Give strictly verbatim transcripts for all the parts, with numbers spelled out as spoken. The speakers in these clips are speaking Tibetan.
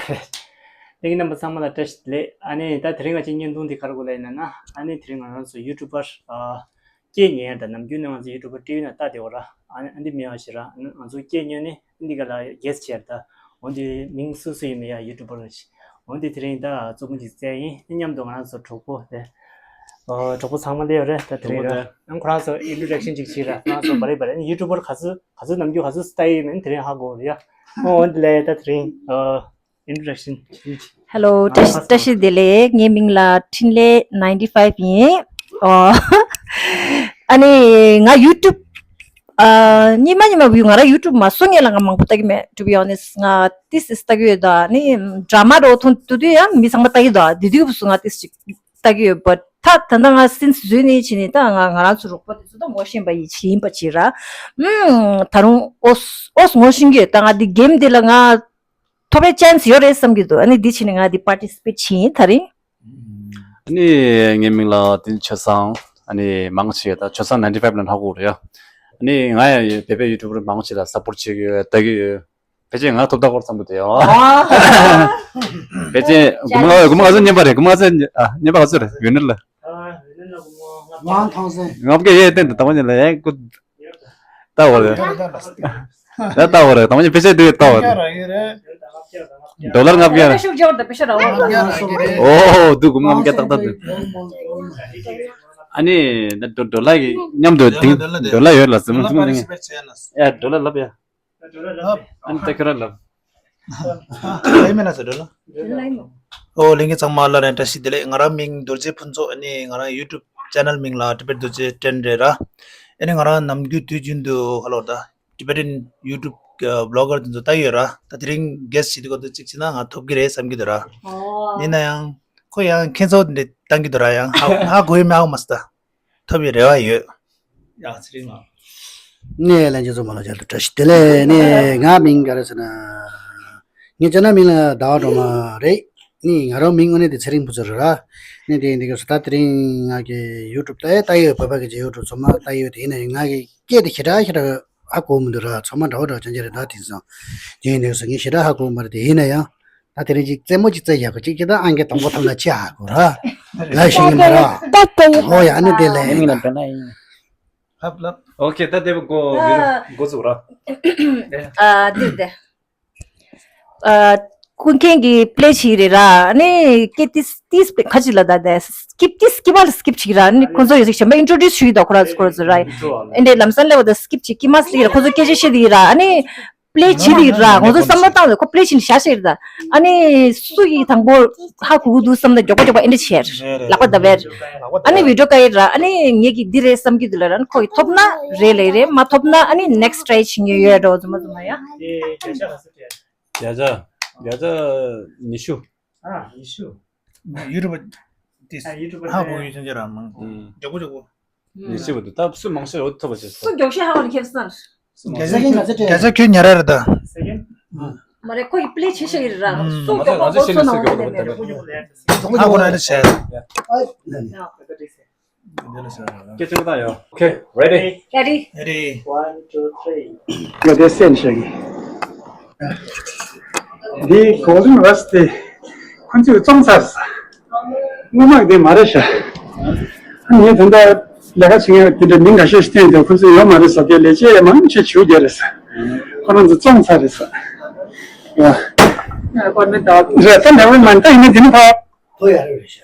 ལྷན་རྒྱས་རྣམ་པ་ཚང་མ་ལ་བཀྲ་ཤིས་བདེ་ལེགས། ཨ་ནི་ད་དེ་རིང་ང་ཚོའི་བརྙན་ཐུང་འདི་ག་རེ་གོ་ལ་ཡིན་ན་ན། ཨ་ནི་དེ་རིང་ང་རང་ཚོ་ཡུ་ཊུབ་པར་ཨ་སྐད་ཉན་ཡ་དང་། ནམ་རྒྱུན་ནས་ང་ཚོ་ཡུ་ཊུབ་པར་ཊི་ཝི་ནང་ལྟ་བསྡད་ཡོད་ར། ཨ་ནི་ཨ་འདི་མེད་པ་ཞིག་ར། ཨ་ནི་ང་ཚོ་སྐད་ཉན་ནས་འདི་ག་ལ་གེ་སི་བྱས་ར། ད་འོ་འདི་མིང་སུ་སུ་ཡིན་མིན་ཡ་ཡུ་ཊུབ་པར་ཞིག་འོ་འདི་དེ་རིང་ད་གཙོ་བོ་འདི་བཙལ་ཡིན། མཉམ་དུ་ང་རང་ཚོ་གྲོགས་པོ་དེ་ཨོ་གྲོགས་པོ་ཚང་མ་སླེབས་ཡོད་རེད། ད་དེ་རིང་ར་ཨང་ཁོ་རང་ཚོ་ཨིན་ཊྲོ་ཌག་ཤན་ཅིག་བྱེད་ར། ཁོ་རང་ཚོ་བ་རེད་བ་རེད། ཡུ་ཊུབ་པར་ག་ཚོད་ག་ཚོད་ནམ་རྒྱུན་ག་ཚོད་ལྟ་ཡི་མིན་དེ་རིང་ཧ་གོ་རེད་ཡ། ཨོ་འོ་འདི་ལས་ད་དེ་རིང་ཨོ་ཨིན་ཊྲོ་ཌག་ཤན། ཧེ་ལོ། བཀྲ་ཤིས་བཀྲ་ཤིས་བདེ་ལེགས། ངའི་མིང་ལ་འཕྲིན་ལས་ninety five ཡིན། ཨོ་ཨ་ནི་ང་ཡུ་ཊུབ་ཨ་སྔོན་མ་སྔོན་མ་བུ་ང་རང་ཡུ་ཊུབ་མ་བཟོ་སྔོན་ལ་ང་མང་པོ་ལྟ་གི་མེད། To be honest ང་ཏིས་ཏིས་ལྟ་གི་ཡོད། ད་ནི་ཌ་ར་མ་འདྲ་བོ་མཐོང་དུས་དུས་ཡང་མི་ཚང་མ་ལྟ་གི་འདུག་དེ་དུས་སུ་ང་ཏིས་ཅིག་ལྟ་གི་ཡོད། བཊ་ད་ད་ལྟ་ང་སིན་སི་བཟོས་ནས་ཕྱིན་ནས་ད་ང་ང་རང་ཚོ་རོགས་པ་དེ་ཚོ་ད་ངོ་ཤེས་པ་ཡིན་ཕྱིན་པ་བྱེད་ར། ཨུམ་ད་རུང་ཨོ་ཨོ་ངོ་ཤེས་ཀྱི་ཡོད། ད་ང་འདི་གེམ་འདི་ལ་ང་ཐོབ་པའི་ཅན་སི་ཡོད་རེད་བསམ་གྱི་འདུག་ཨ་ནི་འདི་ཕྱིན་ནས་ང་འདི་པར་ཊི་སི་པེཊ་བྱེད་ཡིན་ད་རིང་། ཨ་ནི་ངའི་མིང་ལ་བསྟན་ཆོས་བཟང་། ཨ་ནི་མང་ཆེ་ད་ཆོས་བཟང་ninety five ལ་ཧ་གོ་རེད་ཡ། ཨ་ནི་ང་ཡང་བོད་པའི་ཡུ་ཊུབ་པར་མང་ཆེ་ལ་སབ་པོར་ཊི་བྱེད་ཀྱི་ཡོད། ལྟ་གི་ཡོད། ཕལ་ཆེར་ང་ཐོབ་ཐང་སྐོར་བསམ་གྱི་འདུག་ཡ། ཕལ་ཆེར་དགུ་མ་དགུ་མ་ང་ཚོ་རྔན་པ་རེད། དགུ་མ་ང་ཚོ་ཨ་རྔན་པ་ག་ཚོད་རེད་ཝི་ནར་ལ། One thousand. ལྔ་བརྒྱ་ཡས་བསྟན་འདུག་དང་པོ་ཉིད་ལ་ཡས་ཀུ། ལྟ་བ་རེད། ད་ལྟ་བ་རེད། དང་པོ་ཉིད་ཕལ་ཆེར་འདུག་ལྟ་བ་རེད། ཌོ་ལར་ལྔ་བརྒྱ་རེད། ཤུགས་རྒྱག་པ་དང་པེ་ཤ་ར་བ། ཨོ་འདུག་དགུ་མ་ལྔ་བརྒྱ་ཏག་ཏག་འདུག་ཨ་ནི་ད་ཌོ་ཌོ་ལར་གྱི་མཉམ་དུ་དེང་ཌོ་ལར་ཡོད་ལ་ཟིན་མ་ཟིན་མ་ཟིན། ཡ་ཌོ་ལར་ལབ་ཡ། ཨ་ནི་ད་ཁྱོད་རང་ལབ། ཨེ་མེད་ན་ཟེར་འགྲོ་ལ། ཨོ་ལྷན་རྒྱས་ཚང་མ་ལ་རེ་བཀྲ་ཤིས་བདེ་ལེགས། ང་རང་མིང་རྡོ་རྗེ་ཕུན་ཚོགས། ཨ་ནི་ང་རང་ཡུ་ཊུབ་ཅེ་ནལ་མིང་ལ་ཊི་བེཊ་རྡོ་རྗེ་ཊེན་རེད་ར། ཨ་ནི་ང་རང་ནམ་རྒྱུན་དུས་རྒྱུན་དུ་ཧ་ལོ་ད་ཊི་བེ་ཊན་ཡུ་ཊུབ་བི་ལོག་གར་དེ་ཚོ་ལྟ་ཡོད་ར། ད་དེ་རིང་གེ་སི་བྱེད་དུས་སྐབས་དུ་གཅིག་བྱས་ན་ང་ཐོབ་ཀྱི་རེད་བསམ་གྱི་འདུག་ར། ཡིན་ན་ཡང་ཁོ་ཡང་ཁྱེད་ཚོ་འདི་བཏང་གི་འདུག་ར། ཡང་ཧ་ཧ་གོ་ཡོད་མེད་ཧ་གོ་མ་སོང་ད། ཐོབ་པའི་རེ་བ་ཡོད། ཡང་ཚེ་རིང་ལགས། ནས་ལྷན་རྒྱས་ཚོ་མ་ལ་བཅར་དུ་བཀྲ་ཤིས་བདེ་ལེགས། ནས་ང་མིང་ག་རེ་ཟེར་ན། ངའི་ཅེ་ནལ་མིང་ལ་ཟླ་བ་སྒྲོལ་མ་རེད། ནི་ང་རང་མིང་དངོས་གནས་དེ་ཚེ་རིང་ཕུན་ཚོགས་རེད་ར། ནི་དེ་འདི་ག་སོ་ད་དེ་རིང་ང་གི་ཡུ་ཊུབ་ལྟ་ཡ་ལྟ་ཡོད། བོད་པ་གི་ཅིག་ཡུ་ཊུབ་ཚང་མ་ལྟ་ཡོད་དེ། ཡིན་ན་ཡང་ང་གི་སྐད་དེ་ཞེ་དྲག་ཞེ་དྲག་ཧ་གོ་མི་འདུག་ར། ཚང་མ་འདྲ་བོ་འདྲ་བོ་ཅན་ཅན་རེད་ད་དེང་སང་། དེ་ཡིན་དུས་སུ་ངས་ཞེ་དྲག་ཧ་གོ་མ་རེད་དེ། ཡིན་ན་ཡང་ད་དེ་རིང་ཅིག་རྩེད་མོ་ཅིག་རྩེ་ཡག་གི་ཅིག་ཅིག་ད་ཨང་ཀི་དང་པོ་ཐོབ་ན་ཆེ་ཧ་གོ་ར། ལ་ཞིག་ཡིན་མ་ར། ཨོ་ཡ་ཨ་ནི་དེ་ལས་ཡིན་ད། ལབ་ལབ། ཨོ་ཁེ་ད་དེ་བོ་གོ་གོ་ཚུགས་ར། ཨ་འདིར་དེ། ཨ་ཀུན་མཁྱེན་གྱི་པི་ལེ་ཅིག་རེད་ར། ཨ་ནི་ཀེ་ཏིས་ཏིས་པེ་ཁ་ཅིག་ལ་ད་དེ་སི་ཀིབ་ཏིས་ཀིབ་མ་ལ་སི་ཀིབ་ཅིག་ར། ཨ་ནི་ཁོ་ཚོ་ཡོད་ཅིག་གཞན་པ་ཨིན་ཊྲོ་ཌིའུ་སི་ཞུས་ད་ཁོ་ར་ཁོ་ར་ཚོ་ར། ཨེ་འདྲའི་ལམ་སང་ལེ་བ་ད་སི་ཀིབ་ཅིག་ཀིབ་མ་སི་ཀིབ་ར། ཁོ་ཚོ་སྐད་ཆ་བཤད་དེ་ཡིན་ར། ཨ་ནི་པི་ལེ་བྱེད་དེ་ཡིན་ར། ཁོ་ཚོ་བསམ་བློ་བཏང་ད་ཁོ་པི་ལེ་བྱེད་ནི་ཤ་ཤ་ཡིན་ར། ཨ་ནི་སུ་ཡིས་དང་པོ་ཧ་གོ་གི་འདུག་བསམ་ད་མགྱོགས་པོ་མགྱོགས་པོ་ཨེ་འདྲ་བྱས་ལག་པ་བརྡབ་པས། ཨ་ནི་བི་ཌིའོ་བཀའ་ཡིན་ར། ཨ་ནི་ངེད་ཀྱིས་འདི་རེད་བསམ་གྱི་འདུག་ལ་ར། ཨ་ནི་ཁོ་ཡིས་ཐོབ་ན་རེད་ལེ་རེད། མ་ཐོབ་ན་ཨ་ནི་ནེག་སི་ཊི་ཊའི་བྱེད་མཁན་ཡོད་འགྲོ་རྫུན་མ་རྫུན་མ་ཡ། བརྒྱ་ཆ་ག་ཚོད་སྤྲད། བརྒྱ་ཆ་བརྒྱ་ཆ་ཉི་ཤུ། ཨ་ཉི་ཤུ། ཡུ་ཊུབ་པ་དེ་ཨ་ཡུ་ཊུབ་པ་ཧ་གོ་ཡོད་ཅན་ཅན་ར་མང་། ཨུམ། མགྱོགས་པོ་མགྱོགས་པོ། ཉི་ཤུ་བ་དུ་ད་སུ་མང་ཤོས་འོ་ཐོབ་པ་བྱེད་སོ། སུ་མགྱོགས་ཤོས་ཧ་གོ་ནི་ཁེབས་སང་། སུ་མང་ཤོས། བརྒྱ་ཆ་ཁྱོད་ཉར་ར་རེད་ད། སེ་ཀེན། མ་རེད་ཁོ་ཡི་པི་ལེ་བྱེད་ཤ་ཡི་ར། ཨུམ། སུ་མགྱོགས་པོ་ང་ཚོ་ཤེས་ན་སུ་མགྱོགས་པོ་ད་ཧ་གོ་ན་ཨེ་འདྲ་བྱས། ཨ་འདི་ལ་ཤ། འདི་ལ་ཤ། སྐད་ཆ་བཏང་ཡོད། Okay, ready? Ready. One, two, three. ཡོད་དེ་སེམས་ཤེས་ཀྱི། འདི་Golden Rush དེ་ཁོ་ཚོས་བཙོང་ཚར་ས། དངུལ་མང་དེ་མ་རེད་ཤག་ངས་ད་ལྟ་ལས་ཀ་བྱེད་མཁན་དེ་འདྲ་མི་འགའ་ཤས་ཤིག་བསྟན་འདུག་ཁོ་ཚོས་ཡོད་མ་རེད་ཟེར་དེ་ལས་བྱེད་ཡ་མང་ཆེ་བྱེད་རྒྱུ་རེད་ཟེར། ཁོ་རང་ཚོ་བཙོང་ཚར་རེད་ཟེར། ཡ། རེད་ད་never mind ད་ཡིན་ན་འདི་ནི་ཕ། ཐོ་ཡ་རེད་ཤག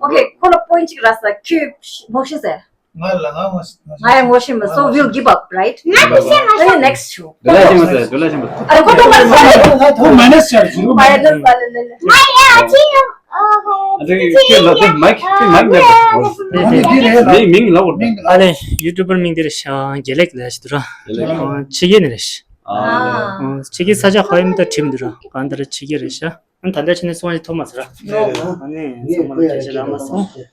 Okay, ཁོ་ལ་པོ་ཡིན་ཅིག་རག་ས་ཁྱོད་ངོ་ཤེས་ཟེར། ང་ལ་ང་ངོ་ཤེས། ང་ཡང་ངོ་ཤེས་མེད། So we'll give up, right? ང་ངོ་ཤེས། ང་ངོ་ཤེས། Next ཞུ། དེ་ལ་ཤེས་མ་ཟེར། དེ་ལ་ཤེས་མ་ཟེར། ཨ་རེ་ཁོ་ཐོག་མ་ཟེར། ང་ཐོག་མ་ནས་ཤར་བྱུང་། མ་ཡ་ཅི་ཡོང་། ཨ་དེ་ཁྱོད་ལ་དེ་མའིག་དེ་མའིག་མེད་པ། མིང་མིང་ལ་འོར། ཨ་ལེ་ཡུ་ཊུབ་པར་མིང་དེ་རེད་ཤག་དགེ་ལེགས་ལབ་ཞིག་འདུག་ར། དགེ་ལེགས། ཕྱི་རྒྱལ་ནས་རེད་ཤག་ཨ། ཕྱི་རྒྱལ་ས་ཆ་ཧ་ཡིན་ད་བྲིས་མི་འདུག་ར། གང་ལྟར་ཕྱི་རྒྱལ་རེད་ཤག་ཨ་ནི་ད་ལྟ་ཕྱི་ནས་སོང་བ་ཞིག་ཐོབ་མ་ཟེར་ར། ཨ་ནི་ཚང་མ་ལ་སྐད་ཆ་རག་མ་སོང་།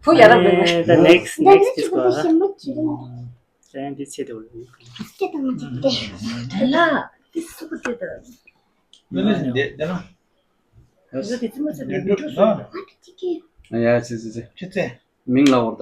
བུ་ཡ་རབས་རེད། ཨ་ནི་ད་next next this go ར། ཨ་འདི་ཚེ་དེ་བ་ལ་ཡོད་གི། དེ་ལ་དེ་སུ་གི་དེ་ད། དེ་ལ་དེ་ལ། ཡ་ཅི་ཅི་ཅི། མིང་ལ་འོར་ད།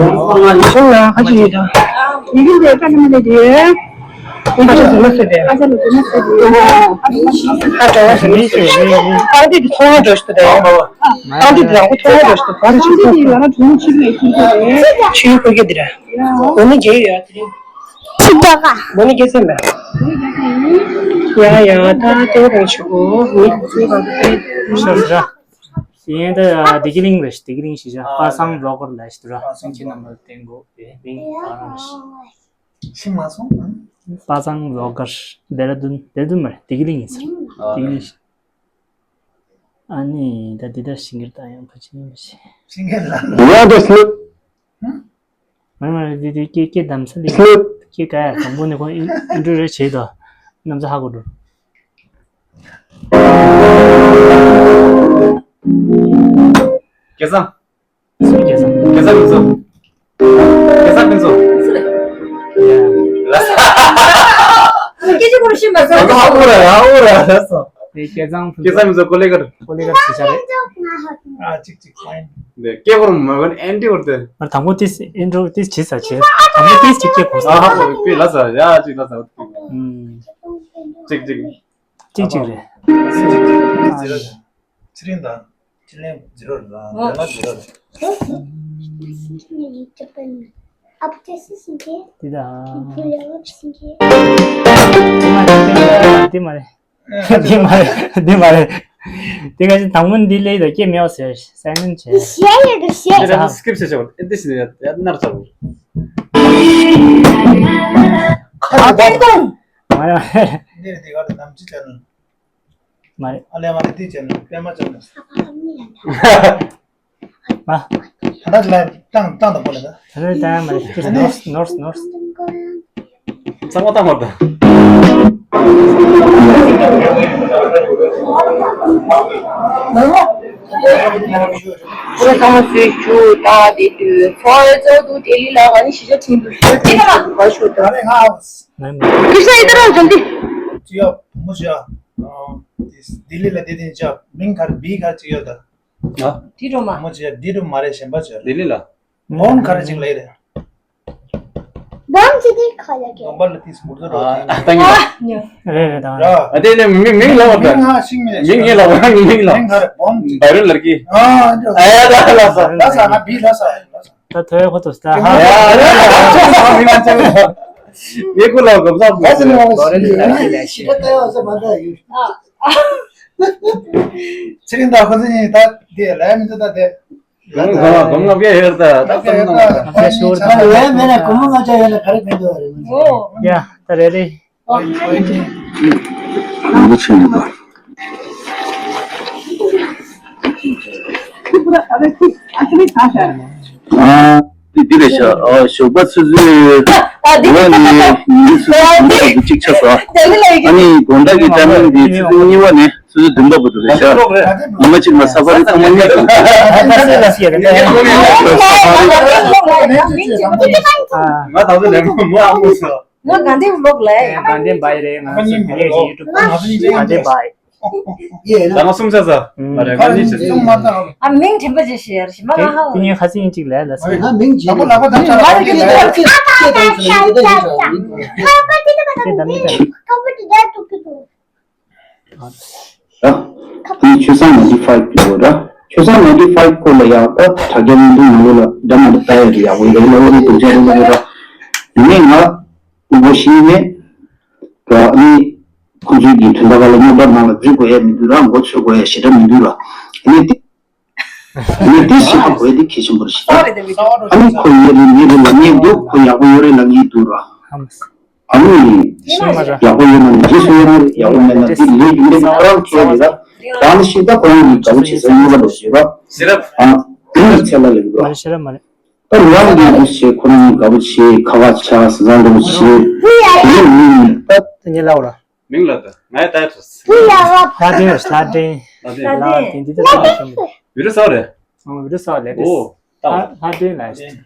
ཡོང་ང་ཁ་ཅིག་ཡོད་དང་། ཡིན་གྱི་འདུག་ཁ་ཅིག་མི་ལས་དེ། ཁ་ཅིག་ཟེར་ན་ཟེར་དེ། ཁ་ཅིག་ལ་ཟེར་ན་ཟེར་དེ། ཁ་ཅིག་ལ་ཟེར་ན་ཟེར་དེ། ཁ་ཅིག་ཐོག་མ་འགྲོ་ཤི་དེ། ཁ་ཅིག་རང་ཁོ་ཐོག་མ་འགྲོ་ཤི་དེ། ཁ་ཅིག་ཁོ་གི་དེ་ར། འོ་ནི་རྒྱལ་ཡོད་དེ། ཁ་ཅིག་ཁོ་གི་དེ་ར། འོ་ནི་རྒྱལ་ཟེར་མ། ཡ་ཡ་ད་དེ་རང་ཆུ་གོ་མི་ཚུགས་པ་དེ། ཤོར་ཤོར། ཡིན་ད། བདེ་སྐྱིད་གླིང་རེད། བདེ་སྐྱིད་གླིང་ཞིག་བྱ། པ་སངས་བློ་དཀར་ལ་ཞིག་ར། པ་སངས་ཁྱེད་རྣམ་པ་བསྟན་དགོས་པའི་མིང་ག་རང་རེད། ཤི་མ་སོང་། པ་སངས་བློ་དཀར། ཌེ་ར་ལྡུན། ཌེ་ར་ལྡུན་མ་རེད། བདེ་སྐྱིད་གླིང་ཡིན་ས་རེད། བདེ་སྐྱིད་གླིང་ཞིག་ཨ་ནི་ད་འདི་ལྟར་ཞིང་ཁར་ད་ཡང་ཕ་ཆེན་པོ་ཞིག་ཤིང་ཁེར་ལ། What is it? མ་རེད་མ་རེད། འདི་འདི་སྐད་སྐད་བདམས་ས་ལས། Sleep. སྐད་ག་ཡ་དང་པོ་ནས་ཁོང་ཨིན་ཨིན་ཊྲོ་རེ་བྱེད་དོ། རྣམ་ཚ་ཧ་གོ་འགྲོ། སྐལ་བཟང་། སུ་སྐལ་བཟང་། སྐལ་བཟང་མིན་ཚོ། སྐལ་བཟང་ཕུན་ཚོགས། སུ་རེད། ཡ། ལ་ས། སྐད་ཆ་ཁོ་རང་ཤེས་མ་སོང་། ཨ་ཨ་ར་ཨ་ར་ལ་ས། དེ་སྐལ་བཟང་ཕུན་སྐལ་བཟང་ཚོགས། མིན་ཚོ་ཀོ་ལེ་གར། ཀོ་ལེ་གར་ཞིག་བྱ་རེད། ཨ་ཅིག་ཅིག་ཕའིན། དེ་སྐད་ཁོ་རང་མ་གོ་ཨན་ཏི་བར་དེ། ང་དང་པོ་ཏིས་ཨིན་ཊྲོ་ཏིས་བྱེད་ས་བྱེད། དང་པོ་ཏིས་ཅིག་སྐད་གོ་ས། ཨ་ཧ་པོ་པི་ལ་ས་ཡ་ཅིག་ལ་ས། ཨུམ། ཅིག་ཅིག་ཅིག་ཅིག་རེད། ཅིག་ཅིག་ཅིག་ཅིག་ཅིག་རེད། ཚེ་རིང་དང་། ཚེ་རིང་ཛི་རོ་རེད་ལ། ཨོ། ལས་ང་ཛི་རོ་རེད། འདི་དང་། འདི་མ་རེད། འདི་མ་རེད། འདི་མ་རེད། འདི་མ་རེད། འདི་ག་ཞིག་དང་པོ་འདི་ལས་ད་སྐྱེ་མེད་པ་ཟེར་སའི་ལེན་བྱས། གཞན་ཡོད་དོ་གཞན། འདི་རེད་སི་ཀིབ་བྱས་ཆོག་འདི་ཞིག་ཡ་ནར་ཆག་ཁ་ཏོན་ཏོན། མ་རེད་མ་རེད། འདི་རེད་འདི་ག་རེད་ནམ་ཅི་ཅན། མ་རེད། ཨ་ལས་མ་རེད་འདི་ཅན་པད་མ་ཅན། ཨ། ད་ལྟ་ལ་ཏང་ཏང་དང་པོ་ལ་ད། ད་ལྟ་ད་མ་རེད། ནོར་སི་ནོར་སི་ནོར་སི། ཚང་མ་ཏང་བར་ད། ཁོ་རང་ཚོའི་ཞུ་དང་དེ་དུས་ཚོགས་གཙོ་དུ་ལྡི་ལི་ལ་ཨ་ནི་གཞིས་ཆགས་ཁྲིན་ཏུ་ཞུ་དེ་ཞུ་དུ་ག་ཞུ་དང་། ཁྱེད་ས་ཡི་ཏི་རང་འཇོན་ཏི། ཅི་ཡ་བུ་མོ་ཅི་ཡ། ལྡི་ལི་ལ་དེ་དེ་ཅི་ཡ་མིང་གར་བི་གར་ཅི་ཡ་ད། དི་རུ་མ། བུ་མོ་ཅི་ཡ་དི་རུ་མ་རེད་གཞན་པ་ཅི་ཡ། ལྡི་ལི་ལ། བོམ་ག་རེ་ཅིག་ལབ་རེད། བོམ་ཅི་དེ་ཁ་ལ་གི། ནོམ་པ་ལ་ཏིས་མུར་དུ་རོ། ཨ་ཏང་ཡིན་པ། རེད་རེད་དང་། ར། ཨ་དེ་ནས་མི་མིང་ལབ་པ་མིང་ང་ཤིང་མིན། མིང་ངས་ལབ་པ་མིང་ལབ། མིང་ག་རེ་བོམ་ཅི། བའི་རུ་ལར་གི། ཨ་འདྲ། ཨ་ཡ་ད་ལ་ས། ལ་ས་ང་བི་ལ་ས་ལ་ས། ད་ཐོས་ཁོ་ཐོས་ད་ཧ། ཡ་ཡ་ཡ་མིང་ང་ཚོ་ངས་ཁོ་ལ་གོམ་ས་གོམ་ས། ད་ལ་ས་ལ་ས་ལ་ས། ཚེ་རིང་ད་ཁོ་ཚོ་གཉིས་ད་དེ་ལ་མི་ཚོ་ད་དེ། གོམ་གང་ལ་གོམ་ལྔ་བརྒྱ་ཡོད་ད་ད་གོམ་ལྔ་བརྒྱ་ཡོད་ན་ག་རེ་ཕན་ཐོགས་རེད། ཡ་ད་རེད་རེད། རིན་པོ་ཆེ་ཡིན་པ། ཨ་འདི་འདི་རེད་ཤག་ཨ་ཞོགས་པ་ཆུ་ཚོད་དགུ་པ་ནས་ཉི་ཤུ་རྩ་གཅིག་ཆགས་སོང་། ཨ་ནི་དགོང་དག་གི་ཊའི་མིང་འདི་ཆུ་ཚོད་གཉིས་པ་ནས། སུ་སུ་བདུན་པ་བུ་དུ་ལས་ཤ། ཉི་མ་གཅིག་ལ་ས་ཕ་རི་ཚང་མ་གཉིས་སུ། ང་ད་ཚོ་ལས་མོ་མོ་ཨ་མོ་ཟེར། ང་དགའ་ལྡན་ལོག་ལས་ང་ཚོ་ག་ནས་ཀྱི་ཡུ་ཊུབ་དང་དགའ་ལྡན་བའི། ད་ང་གསུམ་ཆ་ས། མ་རེད་ང་གཉིས་ཆ་ས། ཨ་མིང་དྲན་པ་ཅིག་ཤེས་ཡར་ཞིག་མ་ང་ཧ། དེ་ངས་ཁ་སང་གཅིག་ལས་ལ་ས། ང་མིང་ཅིག་ལ་ཁོ་ད་ཆ་ལ་ཁྱེད་ད་ཁྱེད་ད་ཁྱེད་ད་ཁྱེད་ད་ཁྱེད་ད་མི་ད། ད་ནི་ཆོས་བཟང་ninety five གི་འོ་ར། ཆོས་བཟང་ninety five སྐོར་ལ་ཡང་ད་དྲ་རྒྱ་མི་འདུག་ང་ལོ་ལ་འདྲ་མ་འདྲ་ལྟ་ཡ་རེད་ཡག་པོ་ཡོད་རེད་ལ་འོ་རེད་དོ་ཅག་རེད་ལ་ཡོད་ར། ཡིན་ནའི་ང་དབུ་མོ་ཤེས་ནས་ར་ཨ་ནི་ཁོང་ཚོའི་གི་དོན་དག་ལ་རྙོག་དྲ་ནང་ལ་འཛུལ་དགོས་ཡ་མི་འདུག་ར་མགོ་ཚོས་དགོས་ཡ་ཞེ་དྲག་མི་འདུག་ར། ཨ་ནི་དེ། ངས་དེ་ཤེས་པ་དགོས་དེ་གལ་ཆེན་པོ་རེད་ཤག་ཨ་ནི་ཁོ་ཡོད་རེད་ངས་རེད་ལབ་ངས་འདུག་ཁོ་ཡག་པོ་ཡོད་རེད་ལབ་ངས་འདུག་ར། ཨ་ནི་ཡག་པོ་ཡོད་ན་ནི་རྗེས་སུ་ཡོད་རེད་ཡག་པོ་མེད་ན་དེ་ལས་རྒྱུ་འབྲས་ཁོ་རང་ཁྱེར་རེད་ལ། རང་ནི་ཤེས་ད་ཁོ་རང་གི་དགའ་པོ་བྱེད་ས་ཡོད་པ་ལ་ཞེས་པ། ཨ་ཚད་ལ་ལེགས་འགྲོ། ད་རང་གི་འདུ་བྱེད་ཁོ་རང་གི་དགའ་པོ་བྱེད་ཁ་བ་ཆགས་ཟ་འགྲོ་བྱེད་དེ་ནི་མི་ཡིན་ད། དེ་ངས་ལབ་ར། མིང་ལ་ད་ང་ཡ་ད་ཚོ། ལྷ་ལྡན་རེད་ལྷ་ལྡན། ལྷ་ལྡན། ལྷ་ལྡན་འདི་ད་ཚོ་བསམ་པ། བི་ཌི་ཡོ་གསར་རེད། ཨང་བི་ཌི་ཡོ་གསར་ལས་དེ། ཨོ། ད་ལྷ་ལྡན་ལ།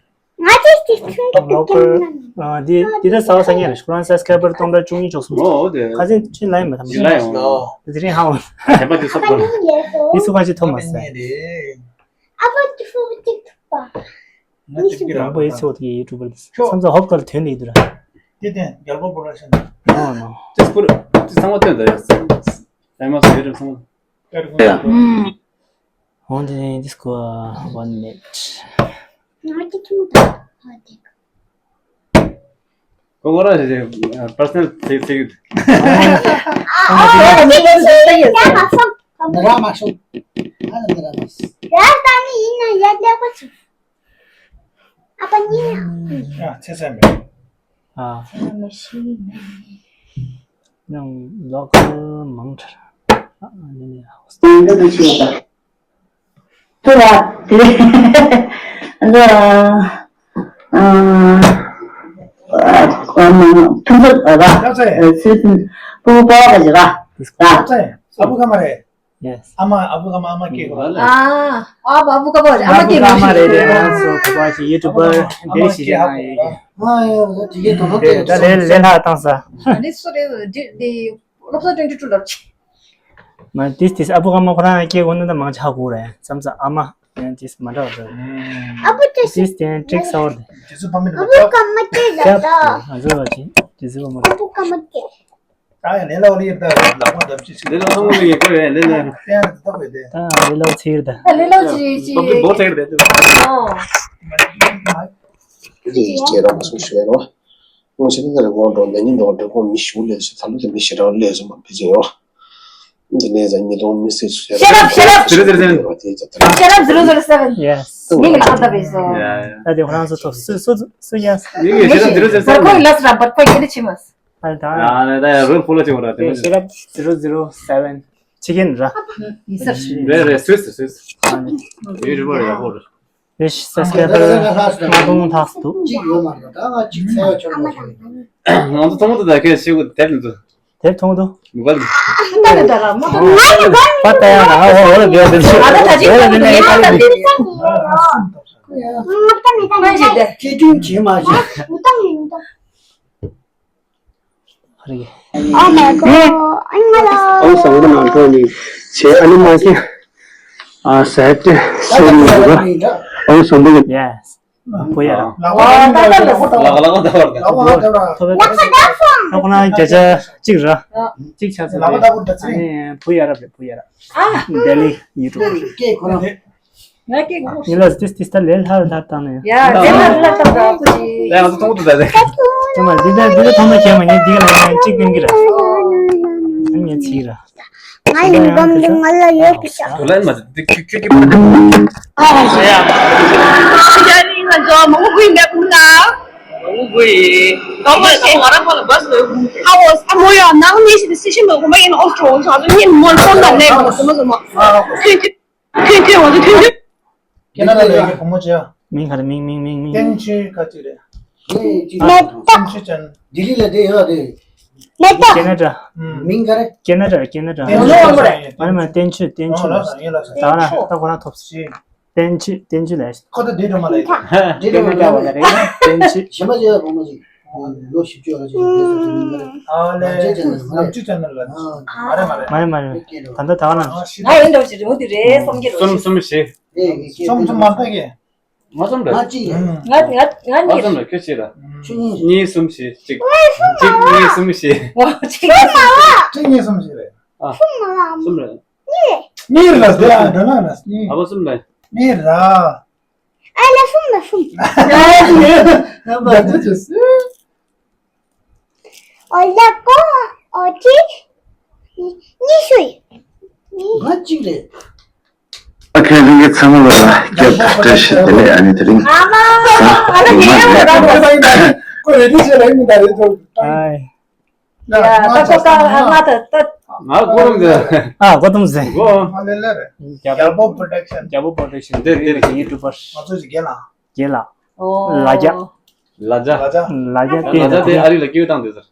ང་ཅིག་ཅིག་ཚུན་དུ་ལོ་ཀལ་ཀྱང་ན། ཨ་འདི་འདི་ད་གསར་པ་གསར་རྙིང་རེད་ཁོ་རང་སབ་སི་ཀ་རའི་བར་སྟོང་ཕྲག་བཅུ་གཉིས་བཅུ་གསུམ། ཨོ་དེ། ཁ་སང་ཕྱིན་ལ་ཡིན་མ་ཐམ་ཡིན་ལ་ཡོང་། དེ་རིང་ཧ་ཝང་། ཨ་ཆེན་པ་དེ་སོབ་ཨ་པ་ལ། ནི་ཡེ་སོ། དེ་སུ་གང་ཅིག་ཐོབ་མ་ཟད། ཨ་པ་ཅི་ཧྥུ་ཅིག་ཐུབ་པ། ང་ཅིག་གི་རང་པོ་ཡེ་ཚོ་དེ་ཡེ་ཊུ་པར་དེ་བསམ་ཚོ་ཧོབ་ཀར་ཐོན་ནས་འདུག་ར། དེ་དེ་རྒྱལ་པོ་པོ་ར་ཤན། ནོ་ནོ། དེ་སྐུར་དེ་ཚང་མ་ཐོན་ད་ཡ། ལས་མ་སོང་ཡེ་ཊུ་པར་ཚང་མ། ཡ། ཨུམ། འོན་ཏེ་this go one minute. ང་ཅིག་ཐུབ་ཐུབ་ཧ་དེ། ཁོ་ཁོ་རང་ཞིག་པར་སོ་ནལ་ཚིག་ཚིག་ཨ་ཨ་ཨ་ཨ་ཨ་མ་སོང་། ང་ལ་འདི་ར་མ་སོང་། ཡ་ད་ནི་ཡིན་ན་ཡ་ལེགས་པོ་བྱུང་། ཨ་ཕ་གཉིས། ཡ་ཚེ་ཚད་མེད། ཨ། ཚེ་མེད་ཤི་མེད། ནང་ལོག་མང་དྲགས། ཨ་ནི་ནི། སྟོན་ཀ་དུ་ཤེས་པ། ཐུ་བ་དེ། ཨ་ཨ་ཨ་ཐུ་ཚོད་ར། ཨ་ཚེ་ཚེ་ཕུ་བོ་པ་ག་ཅི་ར། ཨ་ཚེ་ཨ་བུ་ག་མ་རེད། Yes. ཨ་མ་ཨ་བུ་ག་མ་ཨ་མ་སྐྱེས་གོ། ཨ་ཨ་བུ་ཨ་བུ་ག་མ་རེད་ཨ་མ་སྐྱེས་གོ་ཨ་མ་རེད་རེད་ང་ཚོ་བུ་པ་ཞིག་ཡུ་ཊུ་པར་འདི་ཞིག་ཡིན་ན་ཡིན། ཨ་ཡ་ད་དེ་གའི་དོ་སྣང་དེ་ད་ལས་ལས་ལྷག་བཏང་ས། འདི་སུ་རེད་འདི་འདི་སློབ་གསོ་twenty two ལབ་ཅིག་མ་ཏིས་ཏིས་ཨ་བུ་ག་མ་ཁོ་རང་སྐྱེས་གོ་ནི་ད་མང་ཆ་ཧ་གོ་རེད་བསམ་ས་ཨ་མ་ཡང་ཏིས་མ་འདྲ་བ་རེད། ཨ་བུ་ཏིས་ཏིས་ཏིས་ཏྲིག་ས་བར་དེ། ཨ་བུ་ག་མ་ཏིས་ལབ་ད། ང་ཚོ་བ་ཅིག་ཏིས་ཨ་བུ་ག་མ་ཏིས། ད་ཡང་ལས་ལའོ་ལི་ཡིབ་ད་ལག་པ་འདབ་ཅི་ཞིག་ལས་ལའོ་ཚང་མ་ལི་ཡིབ་དགོས་རེད་ལས་ལས། ཏན་རེད་ད་བས་དེ། ད་ལས་ལའོ་ཚིག་རེད་ད། ལས་ལའོ་ཅི་ཅི། ཏོབ་ཏི་བོ་ཚིག་རེད་དེ། ཨོ། ལི་ཡིབ་ཅེ་རང་སུ་ཤེས་རོ། ངོ་ཤེས་ན་རེ་གོང་འགྲོ་ནས་ཉིན་འགྲོ་འགྲོ་གོང་མི་ཞུ་ལས་སུ་ད་ལུ་དེ་མི་ཤེས་རང་ལས་སུ་མ་ཕི་ཅི་ཡོ། འདི་ནས་ཟ་ཉིས་སྟོང་ཉི་ཤུ་རྩ་བཞི། Shut up, shut up. Zero zero seven. Yes. མིང་ལ་ཁོ་ད་བས་སོ། ཡ་ཡ། ད་དེ་ཁོ་རང་ཚོ་ཐོབ་སུ་སུ་སུ་ཡ། མིང་ལ་ཤེས་རབ་zero zero seven. བར་ཁོ་ཡི་ལ་སུ་ར་བར་ཁོ་ཡི་ལ་ཆི་མ་སུ། ཨ་ད། ཡ་ནས་ད་ཡ་རོལ་ཕོ་ལ་ཆི་མ་ར་དེ་མ་ཤེས་རབ་zero zero seven ཆི་ཀན་ར། ཡིན་ས་རེད། རེད་རེད་སུས་སུས། ཨ་ནི། ཡུ་ཊུབ་པར་ཡག་པོ་རེད། རེད་ཤི་སབ་སི་ཀ་རའི་བར་ལྔ་སྟོང་ལྷག་འདུག་གཅིག་ཡོད་མ་རེད་ད་ང་གཅིག་ཚད་ཡོད་ཆོག་མ་ཆོག་ང་ཚོ་ཚང་མ་དེ་ད་ཁས་ཤེས་དགོས་དེབ་མི་འདུག་དེབ་མཐོང་འདུག་མི་གལ། ད་ནི་ད་ར་མ་ད། པ་ད་ཡང་ར་ཨོ་ཨོ་ལ་བེའོ་དེ་ཤི། ཨ་ད་ད་ཅི་ད་ནི་ཡེ་ད་ད་དེ། མ་ཞིག་དེ། སྐྱིད་སྐྱིད་བྱེད་མ་ཞིག་ཨ་མ་གོ་ཨ་མ་ལ། ཨོ་བཟང་པོ་ནང་འགྲོ་ནི་བྱེད་ཨ་ནི་མ་ཁྱེད། ཨ་ཟེར་ཏེ་སོང་ནི་འདུག་ཨོ་བཟང་པོ་ཡིན། ཡེ། བུ་ཡ་ར། ལག་པ་ལག་པ་ལག་པ་ལག་པ་ལག་པ་ལག་པ་ལག་པ། ཁོ་ན་བརྒྱ་ཆ་གཅིག་ར། གཅིག་ཆགས་ཚར་རེད། ཨ་ནི་བུ་ཡ་ར་བུ་ཡ་ར། ལྡི་ལི་ཡུ་ཊུབ་པར། ང་སྐད་གོ་ར། ངི་ལ་ཏིས་ཏིས་ད་ལེ་ལྷ་ལྷ་བཏང་ནས། ཡ་ལེ་ལྷ་ལྷ་བཏང་ད་ཁུ་ཅི། ལེ་ང་ཚོ་མཐོང་གི་འདུག་ད་ལེ། ཚང་མ་འདི་ད་འདི་ད་མཐོང་ན་ཁྱེད་མ་ངས་འདི་ག་ལ་ཡང་གཅིག་སྟོན་གི་ར། ཨ་ངས་ཚིག་ར། ང་ཡིན་གོམ་དུ་ང་ལ་ཡོད་ཀྱི་ཤག་དུ་ལན་མ་དུ་ཁྱོད་ཁྱོད་ཀྱི་ཕ་དུ། ཨ་ཡ། ཁྱོད་ཀྱི་ང་ཚོ་མང་པོ་ཡིན་པའི་ཕུག་ན། མང་པོ་ཡིན། གོམ་ལ་ཤེས་ང་རང་ཕ་ལ་བ་སུ། ཨ་འོ་ཨ་མོ་ཡ་ནང་ནས་ཤི་ཤི་ཤི་མ་གོམ་ཡིན་ཨོ་ཅོ་ཨོ་ཅོ་ཨ་ནི་མོ་ལ་ཕོན་ལ་ནས་མ་གོམ་མ་གོམ། ཁྱོད་ཁྱོད་ཁྱོད་ཁྱོད་ང་ཚོ་ཁྱོད་ཁྱོད། ཁེ་ན་ཌ་ལ་ཡོད་པའི་བུ་མོ་ཅིག་ཡ། མིང་ག་རེ་མིང་མིང་མིང་མིང་། བསྟན་ཆོས་ཁ་ཅིག་རེད། ཨ། བསྟན་ཆོས་ཅན། ལྡི་ལི་ལ་བསྡད་ཡོད་རེད། ཁེ་ན་ཌ། ཨུམ། མིང་ག་རེ། ཁེ་ན་ཌ་ཁེ་ན་ཌ། བསྟན་ཆོས་ཅན་རེད། མ་རེད་མ་རེད་བསྟན་ཆོས་བསྟན་ཆོས། ཨོ་ལགས་སོ་ཡིན་ལགས་སོ། ད་ང་ད་ཁོ་རང་ཐོབ་སོང་། བསྟན་ཆོས་བསྟན་ཆོས་ལ། ཁོ་ད་འདི་འགྲོ་མ་ལ་ཡིན། འདི་འགྲོ་མ་ལ་ཡིན། བསྟན་ཆོས། གཞན་པ་ཅིག་ཡོད་བུ་མོ་ཅིག་ལོ་བཞི་བཅུ་ལ་ཅིག་ཨ་ལེ། ལམ་ཆུ་ཅན་ལ། མ་རེད་མ་རེད། མ་རེད་མ་རེད། ད་ལྟ་ད་ང་ལ། ང་ཡིན་འདྲ་བོ་ཞིག་རེད་འོ་འདི་རེད་བསམ་གྱི་རེད། གསུམ་གསུམ་བཞི། གསུམ་གསུམ་མ་ལྟ་གི། ང་གསུམ་རེད། ང་གཅིག་རེད། ང་ང་ང་ང་གཉིས་གསུམ་རེད། རེད་ཁྱོད་བཞི་རེད། ཆུ་གཉིས། གཉིས་གསུམ་བཞི་གཅིག་གཅིག་གཉིས་གསུམ་བཞི། ང་གཅིག་རེད། གཅིག་གཉིས་གསུམ་བཞི་རེད། ཨ། གསུམ་རེད། གཉིས་རེད་ལ་དེ་ཨ་འགྲོ་ན་ན་གཉིས། ཨ་བ་གསུམ་རེད། གཉིས་ར། ཨ་ལ་གསུམ་ལ་གསུམ། ཨ་ལ་གསུམ་ལ་གསུམ། ཨོ་ལ་ཀོ་ཨོ་ཅི་ཉི་ཤུ་ཡིན། ང་གཅིག་རེད། ཨ་ཁན་རིང་གི་ཚང་མ་ལ་སྐྱབས་བཀྲ་ཤིས་བདེ་ལེགས། ཨ་ནི་དེ་རིང་ཨ་མ་ཨ་ལ་ངའི་འོ་རང་རོ། ཁོ་རེ་ཌི་ཤེ་ལ་ཡིན་མི་ད་རེད་ཐོ། ཨའི། ཡ་ད་ཁོ་ད་ང་ད་ད། ང་གོ་རམ་ཟེ། ཨ་གོ་དུམ་ཟེ། གོ། ཨ་ལེ་ལེ་རེད། རྒྱལ་པོ་པོ་རོ་ཌག་ཤན། རྒྱལ་པོ་པོ་རོ་ཌག་ཤན། དེ་དེ་རེད་ཡུ་ཊུབ་པར། ང་ཚོ་ཞིག་རྒན་ལགས། རྒན་ལགས། ཨོ། ལ་རྒྱ། ལ་རྒྱ། ལ་རྒྱ། ལ་རྒྱ་ལ་རྒྱ་དེ་ཨ་རི་ལ་སྐྱེས་བཏང་དེ་ཟེར།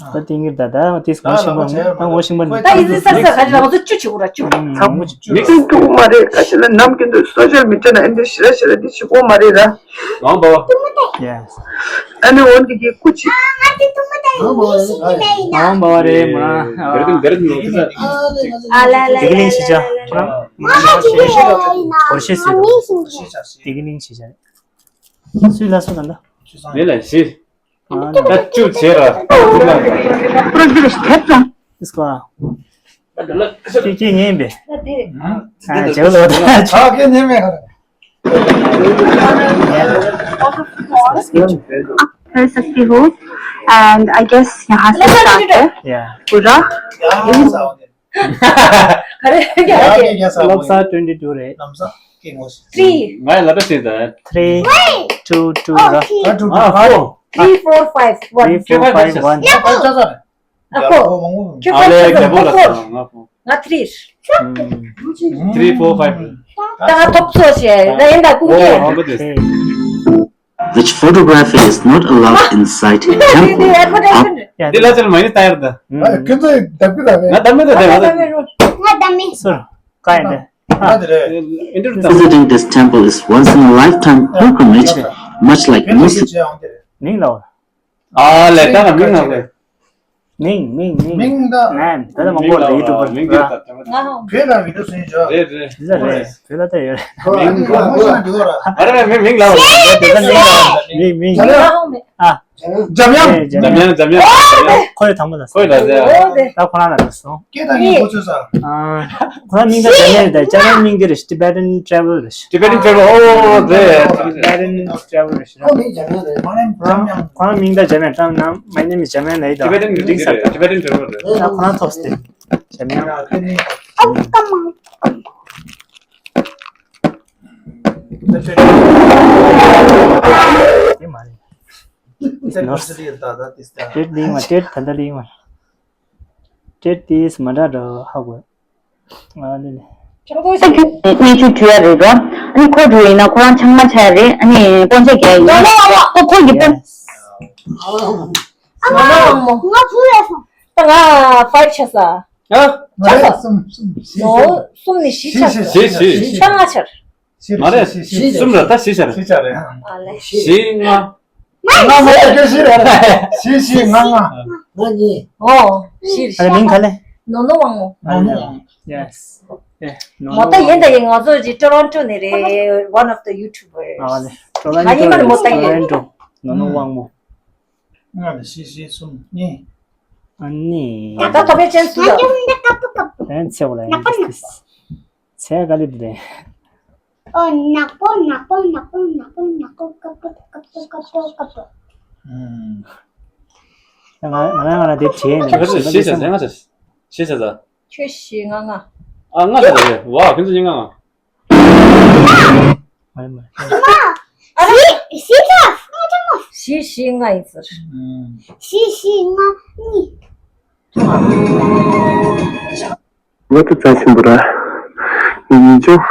ད་ཏིང་གིར་ད་ད་ཏིས་ངོ་ཤིང་པ་ད་ངོ་ཤིང་པ་ད་ཡིན་ས་ས་ག་ལ་ཚོ་ཅུ་ཆུ་ར་ཅུ། མིག་སྲིན་ཐུག་མ་རེད། ཁ་ཤས་ལ་ནམ་རྒྱུན་དུ་སོ་ཤལ་མི་ཌི་ཡ་ན་ཨེ་འདྲ་ཞི་ར་ཞི་ར་འདི་ཞི་གོ་མ་རེད་ར། ལོང་བ། ཡེ། ཨ་ནི་འོན་ཏེ་གི་ཀུ་ཅི། ལོང་བ་རེད་མ། དེར་དེར་ནོ་གི་ས། ཨ་ལ་ལ། དེ་གི་ལིང་ཤི་ཅ། ཁོ་རང་། ཁོར་ཤེས་སི་ར། དེ་གི་ལིང་ཤི་ཅ། སུས་ལ་སུ་ག་འདྲ། མེ་ལ་ཤི། ཨ་ད་ཅུ་བྱེད་ར། ཨིས་ཀོ། ཁྱེད་ཁྱེད་ཉན་པས། ཨ་བྱེད་ལོ། ཨ་ཁྱེད་ཉན་མེད་ག་རེ། There's a few, and I guess you have to start there. Yeah. Pura. ག་རེ་རྒྱག་གི། ལོབ་ས་twenty two རེད། ལམ་སང་སྐད་ངོ་ཤེས། Three. ང་ལ་ད་ཤེས་ད། Three, two, two ར། ཨ་ཧོ། Three, four, five, one. Three, four, five, one. ཡག་པོ། ཨ་ཧོ། ཁྱོད་ཨ་ལེ་ཁྱེད་པོ་ལ་four. ང་four། ང་three། Three, four, five. ད་ང་ཐོབ་ཚོད་བྱས་ན་ཡིན་ད་ཀུན་ཀྱེ། Which photography is not allowed inside a temple? འདི་ལ་ཅར་མ་ཡིན་ད་ཡར་ད། ཁྱོད་ཚོ་ལྡབ་ཀྱི་ད་རེད། ང་ལྡབ་མེད་ད་ལྡབ་མེད། ང་ལྡབ་མེད། སུར། ཀ་ཡིན་ད། ང་དེ་རེད། Visiting this temple is once in a lifetime pilgrimage, much like Muslim. མིང་ལ། ཨ་ལས་ད་ང་མིང་ང་ལས། མིང་མིང་མིང་། མིང་ད། ནན་ད་ལྟ་མང་པོ་ལ་ཡུ་ཊུབ་པར། མིང་དེ་ད་ད་ད། ང་ཧོ། བོད་ལ་བི་ཌིའོ་བཟོ་ཡིན་ཅོ། རེད་རེད། དེ་ལ་རེད། བོད་ལ་ད་ཡོད་རེད། མིང་ང་ཧོ་ཤ་འདི་བོ་ར། ཨ་རེ་རེད་མིང་མིང་ལ་བ། དེ་ལ་མིང་ལ་བ། མིང་མིང་། ང་ཧོ་མེ། ཨ། འཇམ་དབྱངས། འཇམ་དབྱངས་འཇམ་དབྱངས། ཁོ་ཡི་དང་པོ་ལ། ཁོ་ཡི་ལ་ཟེར། ཨོ་དེ། ད་ཁོ་རང་ལ་ལ་སོང་། སྐད་དང་ཉན་གོ་ཚོད་ས། ཨ། ཁོ་རང་མིང་ད་འཇམ་དབྱངས་རེད། འཇམ་དབྱངས་མིང་དེ་རེད། Tibetan travel རེད། Tibetan travel ཨོ་རེད། Tibetan travel རེད། ཁོ་མིང་འཇམ་དབྱངས་རེད། མ་ནེམ་འཇམ་དབྱངས། ཁོ་རང་མིང་ད་འཇམ་དབྱངས། ཁོ་རང་ནང་My name is འཇམ་དབྱངས་ལབ་ཡི་ད། Tibetan འདི་རེད། Tibetan travel རེད། ད་ཁོ་རང་ཐོབ་སྟེ། འཇམ་དབྱངས། ཨ་ཀ་མ། དེ་མ་རེད། ནོར་སི་ལི་ད་ད་ཏིས་ད། ཏེད་ལིང་མ་ཏེད་ད་ད་ལིང་མ། ཏེད་ཏིས་མ་འདྲ་འདྲ་ཧ་གོ། ཨ་ལེ་ལེ། ཁྱེད་ཚོ་གཉིས་ཆུ་བྲུས་ཡ་རེད་རོ། ཨ་ནི་ཁོ་བྲུས་ཡིན་ན་ཁོ་རང་ཆང་མ་ཆ་ཡ་རེད། ཨ་ནི་སྤོན་ཆ་རྒྱག་ཡིན། ཁོ་ཁོ་གི་སྤོན། Yes. ཨ་མ་དབང་མོ། ང་བུ་ལས་སོང་། ད་ང་ཕའིབ་ཆགས་ས། ཨ། ཆགས་ས། གསུམ་གསུམ། ནོ། གསུམ་ནས་བཞི་ཆགས་ས། བཞི། བཞི། ཆ་ལྔ་ཆར། མ་རེད། གསུམ་རེད། ད་བཞི་ཆར། བཞི་ཆར་རེད། ཨ་ལེ། བཞི་ལྔ། ང་མ་ཡ་སྐྱོ་ཤི་རེད། བཞི་བཞི་ལྔ་ལྔ། ང་གཉིས། ཨོ། བཞི་རེད། ཨ་ལེ། མིང་ག་ལེ། ནོ་ནོ་དབང་མོ། ནོ་ནོ་དབང་མོ། Yes. Yeah. མོ་ཏ་ཡིན། ད་ཡིན། ང་ཚོ་ཅི་ཊོ་རོན་ཊོ་ནས་རེད། One of the YouTubers. ཨ་ལེ། ཊོ་རོན་ཊོ། ང་ཡིན་མ་ནི་མོ་ཏ་ཡིན། ཊོ་རོན་ཊོ། ནོ་ནོ་དབང་མོ། ང་ལ་བཞི་བཞི་གསུམ་གཉིས། ཨ་ནི། ད་ད་པེ་ཅན་སུ་ད། ཨན་ཚེ་བ་ལ་ཡང་ཏིས་ཏིས། ཚེ་ག་ལེ་དེ། ཨོ། ནག་པོ་ནག་པོ་ནག་པོ་ནག་པོ་ནག་པོ། ཀ་པོ་ཀ་པོ་ཀ་པོ་ཀ་པོ། ང་ང་རང་ང་རང་དེ་བྲིས་ནས། ཁྱེད་ཀྱི་ཤེས་བྱ་ཟེར། ང་ཤེས་བྱ་ཟེར། ཁྱོད་བཞི་ང་ལྔ། ཨ། ལྔ་ཟེར་རེད། ཝ། ཁྱོད་ཚོ་གཉིས་ལྔ་ལྔ། མ་རེད་མ་རེད། བཞི་བཞི་ལྔ་ཆ་མོ། བཞི་བཞི་ལྔ་ཡིན་ཟེར། བཞི་བཞི་ལྔ་གཉིས། ང་ཚོ་རྩ་ཆེན་པོ་ར། ཡིན་ཅུང་།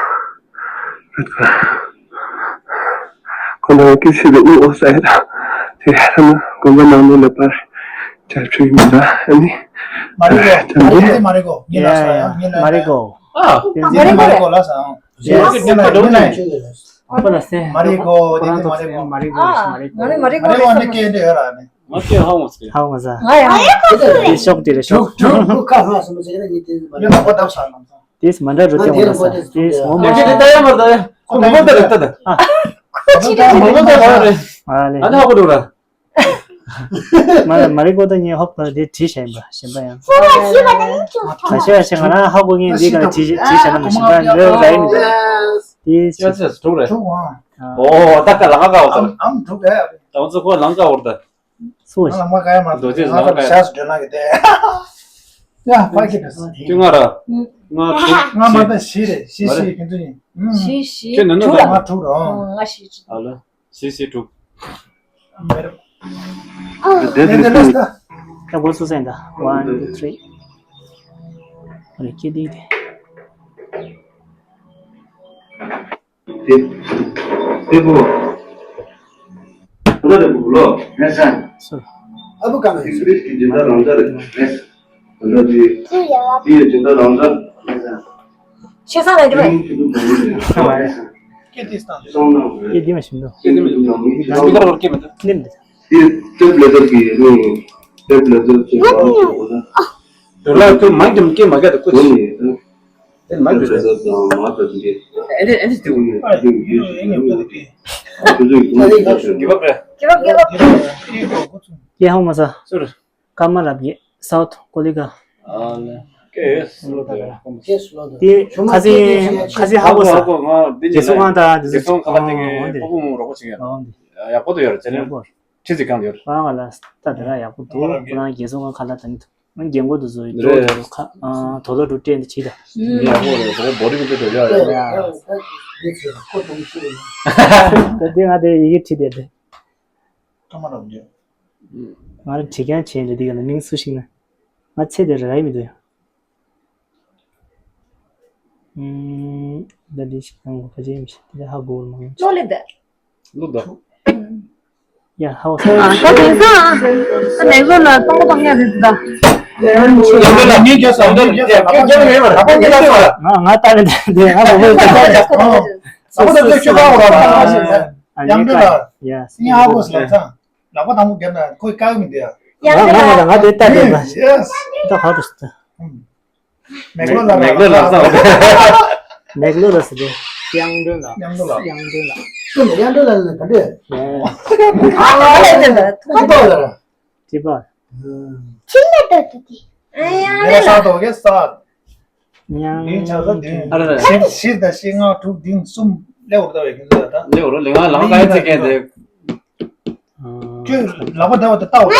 ཁོ་ན་སྐད་ཆ་དེ་ཨུ་ཨོ་ས་ཡ་ར། དེ་ཧ་ན་དགོན་པ་ནང་ལོགས་ལ་པར་བྱ་ཆུ་ཡིན་ར། ཨ་ནི། མ་རི་གོ། ཨ་ནི། མ་རི་གོ། ངེད་ལ་ས་ཡ། ངེད་ལ་མ་རི་གོ། ཨ། དེ་མ་རི་གོ་ལ་ས་ཡ། ཡེ་སི། ངེད་ལ་ངེད་ལ་ཁོ་ལ་སེ། མ་རི་གོ། དེ་དེ་མ་རི་གོ། མ་རི་གོ། ཨ། མ་རི་གོ། ང་ནི་མ་རི་གོ་ལ་ས་ཡ། ངས་ཀྱང་ཧ་གོ་སོང་། ཧ་གོ་མ་ས། ང་ཡང་ཧ་གོ་སོང་། དེ་ཤོག་དེ་རེད་ཤོག་དྲུག་དྲུག་ཁ་ལྷག་སོང་མ་ཟེར་ན་ངས་དེ་མ་རེད། ཡོད་པ་བཏབ་ས་ལམ་སང་། དེས་མ་འདྲ་རུ་ཏེ་འོང་ས། དེས་འོང་མ་ཡ་ཤེས། ད་ཡ་མར་ད་ཡ། ཁོ་མོ་མོ་ད་རེད་ད་ད། ཨ། ཁོ་ཅི་རེད། མོ་མོ་ད་རེད། ཨ་ལེ། ཨ་ནི་ཧ་གོ་འདུག་ར། མ་མ་རི་གོ་ད་ངས་ཧོབ་ད་དེ་བྲིས་བཞག་ཡིན་པ་གཞན་པ་ཡང་། ཁོ་ལ་ཤེས་པ་ད་ཡིན་ཅུང་ཐོང་། ད་ཤེས་ཤེས། ང་རང་ཧ་གོ་ངས་འདི་ག་ལ་བྲིས་བྲིས་བཞག་ན་མ་གཞན་པ་འདི་ར་ཡིན་མི་འདུག་དེས་ཡ་ཅེས་དྲུག་རེད། དྲུག་ཨང་། ཨོ་ད་ཀ་ལ་ང་ཀ་འོ་ད། ཨམ་དྲུག་རེད། ད་ང་ཚོ་ཁོ་ལ་ང་ཀ་འོ་ད། སུ་ང་ལ་མ་ག་ཡ་མ་རྡོ་རྗེ་ང་ལ་ལ་ཤ་སུ་འདྲེན་ལ་གི་དེ། ཡ་ཕ་གི་རེད། ཁྱོད་ང་ར། ང་དྲུག་ང་མ་ད་བཞི་རེད། བཞི་བཞི་ཁྱོད་ཚོ་ཡིན། བཞི་བཞི་ཁྱོད་ནང་དྲུག་ལ། ང་དྲུག་རེད། ང་བཞི་བཞི། ཨ་ལ། བཞི་བཞི་དྲུག་མེད་རེད། དེ་དེ་དེ་ལ་ད། ད་གོ་སུ་སེན་ད། One, two, three. ཨ་རེ་ཁྱེད་དེ་དེ། དེ་དེ་བོ། ད་ལྟ་རེ་བོ་ལོ། ཨ་བུ་གང་ཡིན། ཨིན་ཇི་ལིཤ་གི་སྦྱིན་བདག་རང་འཇགས་རེད། ད་ལྟ་དེ་དེ་ཡི་སྦྱིན་བདག་རང་འཇགས། ཤེས་ས་ལ་འགྲོ། ཨིན་ཇི་ལིཤ་གི་སྦྱིན་བདག་རང་འཇགས། སྐད་དེ་སྟངས། སྐད་དེ་མ་ཤེས་འདུག་སྐད་དེ་མ་ཤེས་འདུག་སྐད་དེ་མ་ཤེས་འདུག་སྐད་དེ་མ་ཤེས་འདུག་དེ་ཊེབ་ལེ་ཊར་གི་ནི། ཊེབ་ལེ་ཊར་གྱི་ནི། ཌོ་ལར་དུ་མང་རྒྱུ་སྐྱེས་མ་རྒྱ་དུ་ཀུ་ཅི། དེ་མང་རྒྱུ་ཟེར། ཨེ་འདི་ཨེ་འདི་དུ། གི་བབ་རེད། གི་བབ་གི་བབ། ཀྱེ་ཧོ་མ་ས། སུར། ཀརྨ་རབ་རྒྱས། སའུཐ་ཀོ་ལི་གྷལ། ཨ་ལེ། ཀྱེ་ཡེ་སི་ལོ་དེ། ཀྱེ་སི་ལོ་དེ། དེ་ཁ་སང་ཁ་སང་ཧ་གོ་ས། ཧ་གོ་ང་འདི་རྒྱལ་སྲུང་ཁང་དང་འདི་ཚོ་ཁ་ལ་དེ་གི་ཨོ་འདི་སྤོ་བོ་མོ་རོགས་པ་བྱེད་ཡ། ཨོ་འདི། ཡག་པོ་དུ་ཡོད་རེད། ཡག་པོ། ཁྲི་ཚིག་གང་ཡོད། ང་ང་ལ་ལྟ་དེ་ར་ཡག་པོ་འདུག་ཁོ་རང་རྒྱལ་སྲུང་ཁང་ཁ་ལག་དང་ནི་འདུག་ང་རྒྱལ་མགོ་དུ་བཟོ་ཡི་འགྲོ་རེད། འདུག་ཁ་ཨ་དོ་ལོ་འགྲོ་སྤྲད་འདི་བྱེད་ད། ཡག་པོ་རེད། ཁོ་བོ་རི་གི་འདི་འགྲོ་ཡ་རེད། ཡ། ད་འདི་ང་དེ་ཡི་གེ་བྲིས་དེ་དེ། ཐོག་མ་རབ་འདི། ང་རང་བྲིས་རྐྱང་བྱས་འདི་འདི་ག་ལ་མིང་སུ་ཞིག་ན། ང་ཚེ་དེ་ར་ཡི་མི་འདུག་ཡ། ཨུམ། ད་འདི་ཞིག་དང་ག་ཅི་ཡིན་ཞིག་དེ་ཧ་གོ་མ་ཡོང་། ལོ་ལེ་ད། ལོ་ད། ཡ་ཧ་གོ་སོང་། ཨ་ད་དེང་སང་ཨ་ད་ནེག་ལོ་ལ་སྟོང་པ་སྟོང་ཉག་རེད་ད། ཡང་འདི་ལ་ངས་རྒྱབ་སོང་། འདི་ལ་ངས་རྒྱབ་སོང་། རྒྱབ་ཡོད་མ་རེད། ང་ང་ལྟ་གི་འདི་ང་གོ་གི་འདི། ཨ་ད་ད་ཁྱོད་ག་འོ་ར། ཡང་འདི་ལ་ཡ་ངས་ཧ་གོ་སོང་། ལག་པ་དང་པོ་བརྒྱབ་ན་ཁོས་བཀག་མི་འདུག་ཡ། ང་ང་ང་ང་དེ་ལྟ་དེ་ལ་ད་ཧ་གོ་སོང་། མེག་ལོ་ལ་མེག་ལོ་ལ་ས། མེག་ལོ་ལ་ཟེར་ཏེ། དབྱངས་སྒྲོན་ལ། དབྱངས་སྒྲོན་ལ། དབྱངས་སྒྲོན་ལ། དབྱངས་སྒྲོན་ལ་ལ་ག་འདྲས། ཨ་ལ་ལ་ལ་ཐུག་པ་ལ། ཅི་པ། ཆི་མེད་ད་དུ་དེ། ཨ་ཡ་ལ་ལ། ས་དོ་གེ་ས། དབྱངས་སྒྲོན། ཨ་ལ་ལ། ཤིར་ཤིར་ད་ཤིར་ལྔ་དྲུག་བདུན་གསུམ་ལེ་འོར་ད་བའི་ཁྱོད་ཚོ་ད། ལེ་འོར་ལེ་ང་ལང་ཀ་ཡ་ཚིག་གེ་འདི། ཁྱོད་ལག་པ་བརྡབ་པ་དང་ལྟ་བ་ལ་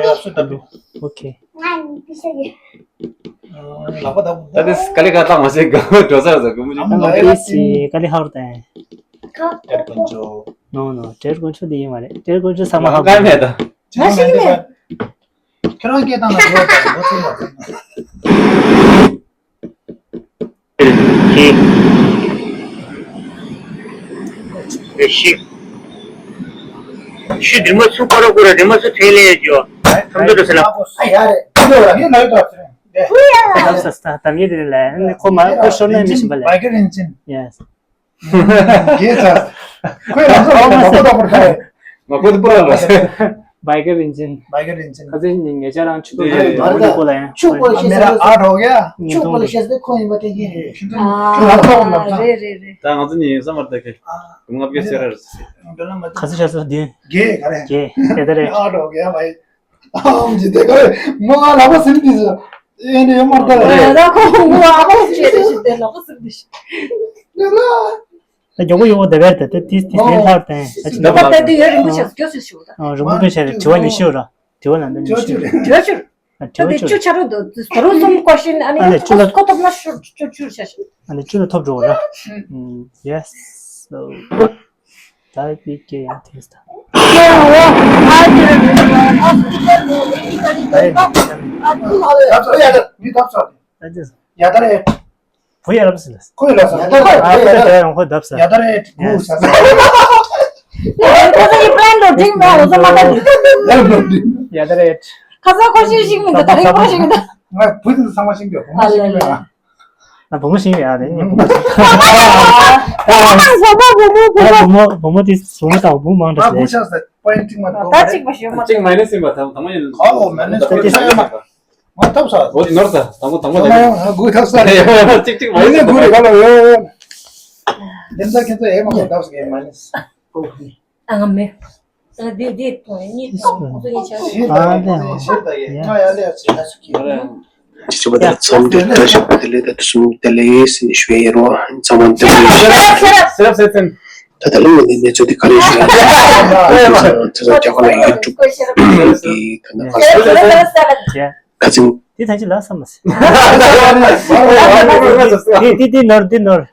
ཡག་སུ་བརྡབ་པས། ཨོ་ཁེ། ལག་པ་བརྡབ་པ། ད་དེ་ཀ་ལི་ཀ་ཏང་མ་ཟེར་ག་འགྲོ་ས་ར་ས་ག་མུ་ཅི། ཨ་ལ་ཏེ་སི་ཀ་ལི་ཧ་རུ་ཏེ། ཏེར་ཀོན་ཅོ། ནོ་ནོ་ཏེར་ཀོན་ཅོ་དེ་ཡིན་མ་རེད། ཏེར་ཀོན་ཅོ་ས་མ་ཧ་གོ། ང་ཤེས་ཀྱི་མེད། ཁྱོད་རང་སྐད་བཏང་ན་འགྲོ་བ་དང་འགྲོ་ཚུལ་མ་ཚུལ། བཞི། བཞི། ཤུ་དྲི་མ་སུ་ཀོ་ར་ཀོ་ར་དྲི་མ་སུ་ཐེ་ལེ་ཇོ། ཐམ་དུ་ར་སེ་ལ། ཨ་ཡ་རེད། དེ་ལ་ཡིན་ན་ཡོད་དོ་ཟེར། དེ་ལབ་ས་ས་དམ་ཡེ་དེ་ལ་ནི་ཁོ་མ་ཁོ་ཤོར་ན་མི་ཤིན་པ་ལ། བའི་གི་རིན་ཆེན། Yes། རྒྱས་ཚར། ཁོས་ལམ་སང་ལ་མ་ཁོ་ཏོག་པར་ཁ་རེད། མ་ཁོ་ཏོག་པར་ལ། བའི་གི་རིན་ཆེན། བའི་གི་རིན་ཆེན། ཁ་སང་ཉིན་ངེད་ཅག་རང་ཆུ་ཏོག་ཏོག་ཡོད་ནི་ཁོ་ལ་ཡང་ཆུ་ཁོ་ལ་ཤེས་ས་ཨ་རོག་ཡ། ཆུ་ཁོ་ལ་ཤེས་ས་ཁོ་ཡིན་པ་དེ་གི་རེད། ཤིན་ཏུ་ཨ་ལམ་སང་ལམ་སང་། རེད་རེད་རེད། ད་ང་ཚོ་གཉིས་ཡིན་ས་མར་ད་གི། ང་བརྒྱ་ཟེར་ར། ཁ་སང་ཤ་ས་དེ། རྒྱས་ག་རེད། རྒྱས་དེ་ལྟར་རེད། ཨ་རོག་ཡ་བའི། ཨམ་ཇི་དེ་ག་རེད། མོ་ཨ་ལ་བ་སིན་དི་ཟེར། ཨེ་ནི་ཡོད་མར་ད་རེད། ད་ཁོ་མོ་ཨ་བ་སིན་དི་ཟེར་དེ་ལ་བ་སིན་དི་ཟེར། ད་མགྱོགས་པོ་ཡོང་བ་དེ་བས་ཏེ་ཏིས་ཏིས་ཏན་ལྷར་ཏན་ད་ཅི་ད་ད་ད་དེ་ཡོད་རིང་པོ་ཆགས་སྐྱོ་སུ་ཞུ་ད། རིང་པོ་ཆགས་དྲི་བ་ཉི་ཤུ་ར། དྲི་བ་ལ་འདི་ཉི་ཤུ་ར། དྲི་བ་ཆུ་ར། དྲི་བ་ཆུ་ཆུ་ཆ་རོ་དོ་ད་རུ་སུམ་ཀོ་ཤིན་ཨ་ནི་ཨ་ལེ་ཆུ་ལ་ཁོ་ཐོབ་ན་ཤུ་ཆུ་ཆུ་ཆ་ཤི། ཨ་ནི་ཆུ་ལ་ཐོབ་འགྲོ་ར། Yes so ད་པི་ཀེ་ཡང་ཐེས་ད། ད་ཡ་ད་ཡ་ད་མི་ཐབས་ས་ད་ཅི། ཡ་ད་རེད། བུ་ཡ་རབས་སི་ལ། ཁོ་ཡ་ལ་ས། ཡ་ད་རེད། ཨ་ཁོ་ཡ་ད་ཡ་ཡང་ཁོ་བརྡབ་ས། ཡ་ད་རེད། གུ་ས་ས། ཁོ་ཚོ་ཡི་པླན་དུ་འགྲིག་མེད་འོ་ཚོ་མ་ད། ཡ་ད་རེད། ཁ་ས་ཁོ་ཤི་ཤི་མི་འདུག་ད་རེད་ཁོ་ཤི་མི་འདུག་ང་བུ་དེ་ཚོ་ཚང་མ་ཤི་མི་འདུག་བུ་མོ་ཤི་མི་འདུག་ང་བུ་མོ་ཤི་མི་འདུག་ཨ་རེད། ང་བུ་མོ་ཤི་མི་འདུག་ཨ་བུ་མོ་བུ་མོ་བུ་མོ་དེ་བུ་མོ་དང་བུ་མང་འདྲ་ཟེར། ང་བུ་ཤ་ས་པོ་ཡིན་ཊིག་མ་འདུག་ད་གཅིག་པ་ཞུ་མ་གཅིག་མ་ནི་སིམ་པ་དང་དང་མ་ཡིན། ཨོ་མ་ནི་སིམ་པ། ང་ཐབས་ས། འོ་དེ་ནོར་ས་དང་པོ་དང་པོ་དང་པོ་དགུ་ཐབས་ས་རེད། གཅིག་གཅིག་མ་ཡིན་ན་དགུ་རེད་ག་ལ་ཡོད། འདི་ཚོ་ཁྱེད་ཚོ་ཨེ་མ་གོ་ཐབས་ས་གི་མ་ནི་ཨ་ང་མེད། ཨ་འདི་འདི་ཐོང་ཡ་གཉིས་ཐོང་ཁོ་ཚོ་གཉིས་ཆ་ཤེས་ཨ་ལེ་ཨ་ཤེས་ད་ཡེ་ང་ཡ་ལེ་ཨ་ཆེ་ན་སུ་ཁྱེད། ཅི་ཅི་བ་དང་ཚོམ་དེ་ལྟ་ཞིག་པ་དེ་ལས་ད་དུ་སུམ་དེ་ལས་ཡེ་སི་ནི་ཤུ་ཡེ་རོ་ཚང་མ་དེ་ལས་ཡེ་སི་ར་སེ་ར་སེ་ཚན། ད་ད་ལོ་ནི་གནས་ཚུལ་དེ་ག་རེ་ཞུ་ཡ་ཡིན། ཚེ་ས་རྒྱ་གར་ལ་ཡུ་ཊུབ་དེ་ད་ན་ག་རེ་ཁ་ཚིག་དེ་ཐང་ཅི་ལ་བསམ་མ་ཟིན། དེ་དེ་དེ་ནོར་དེ་ནོར།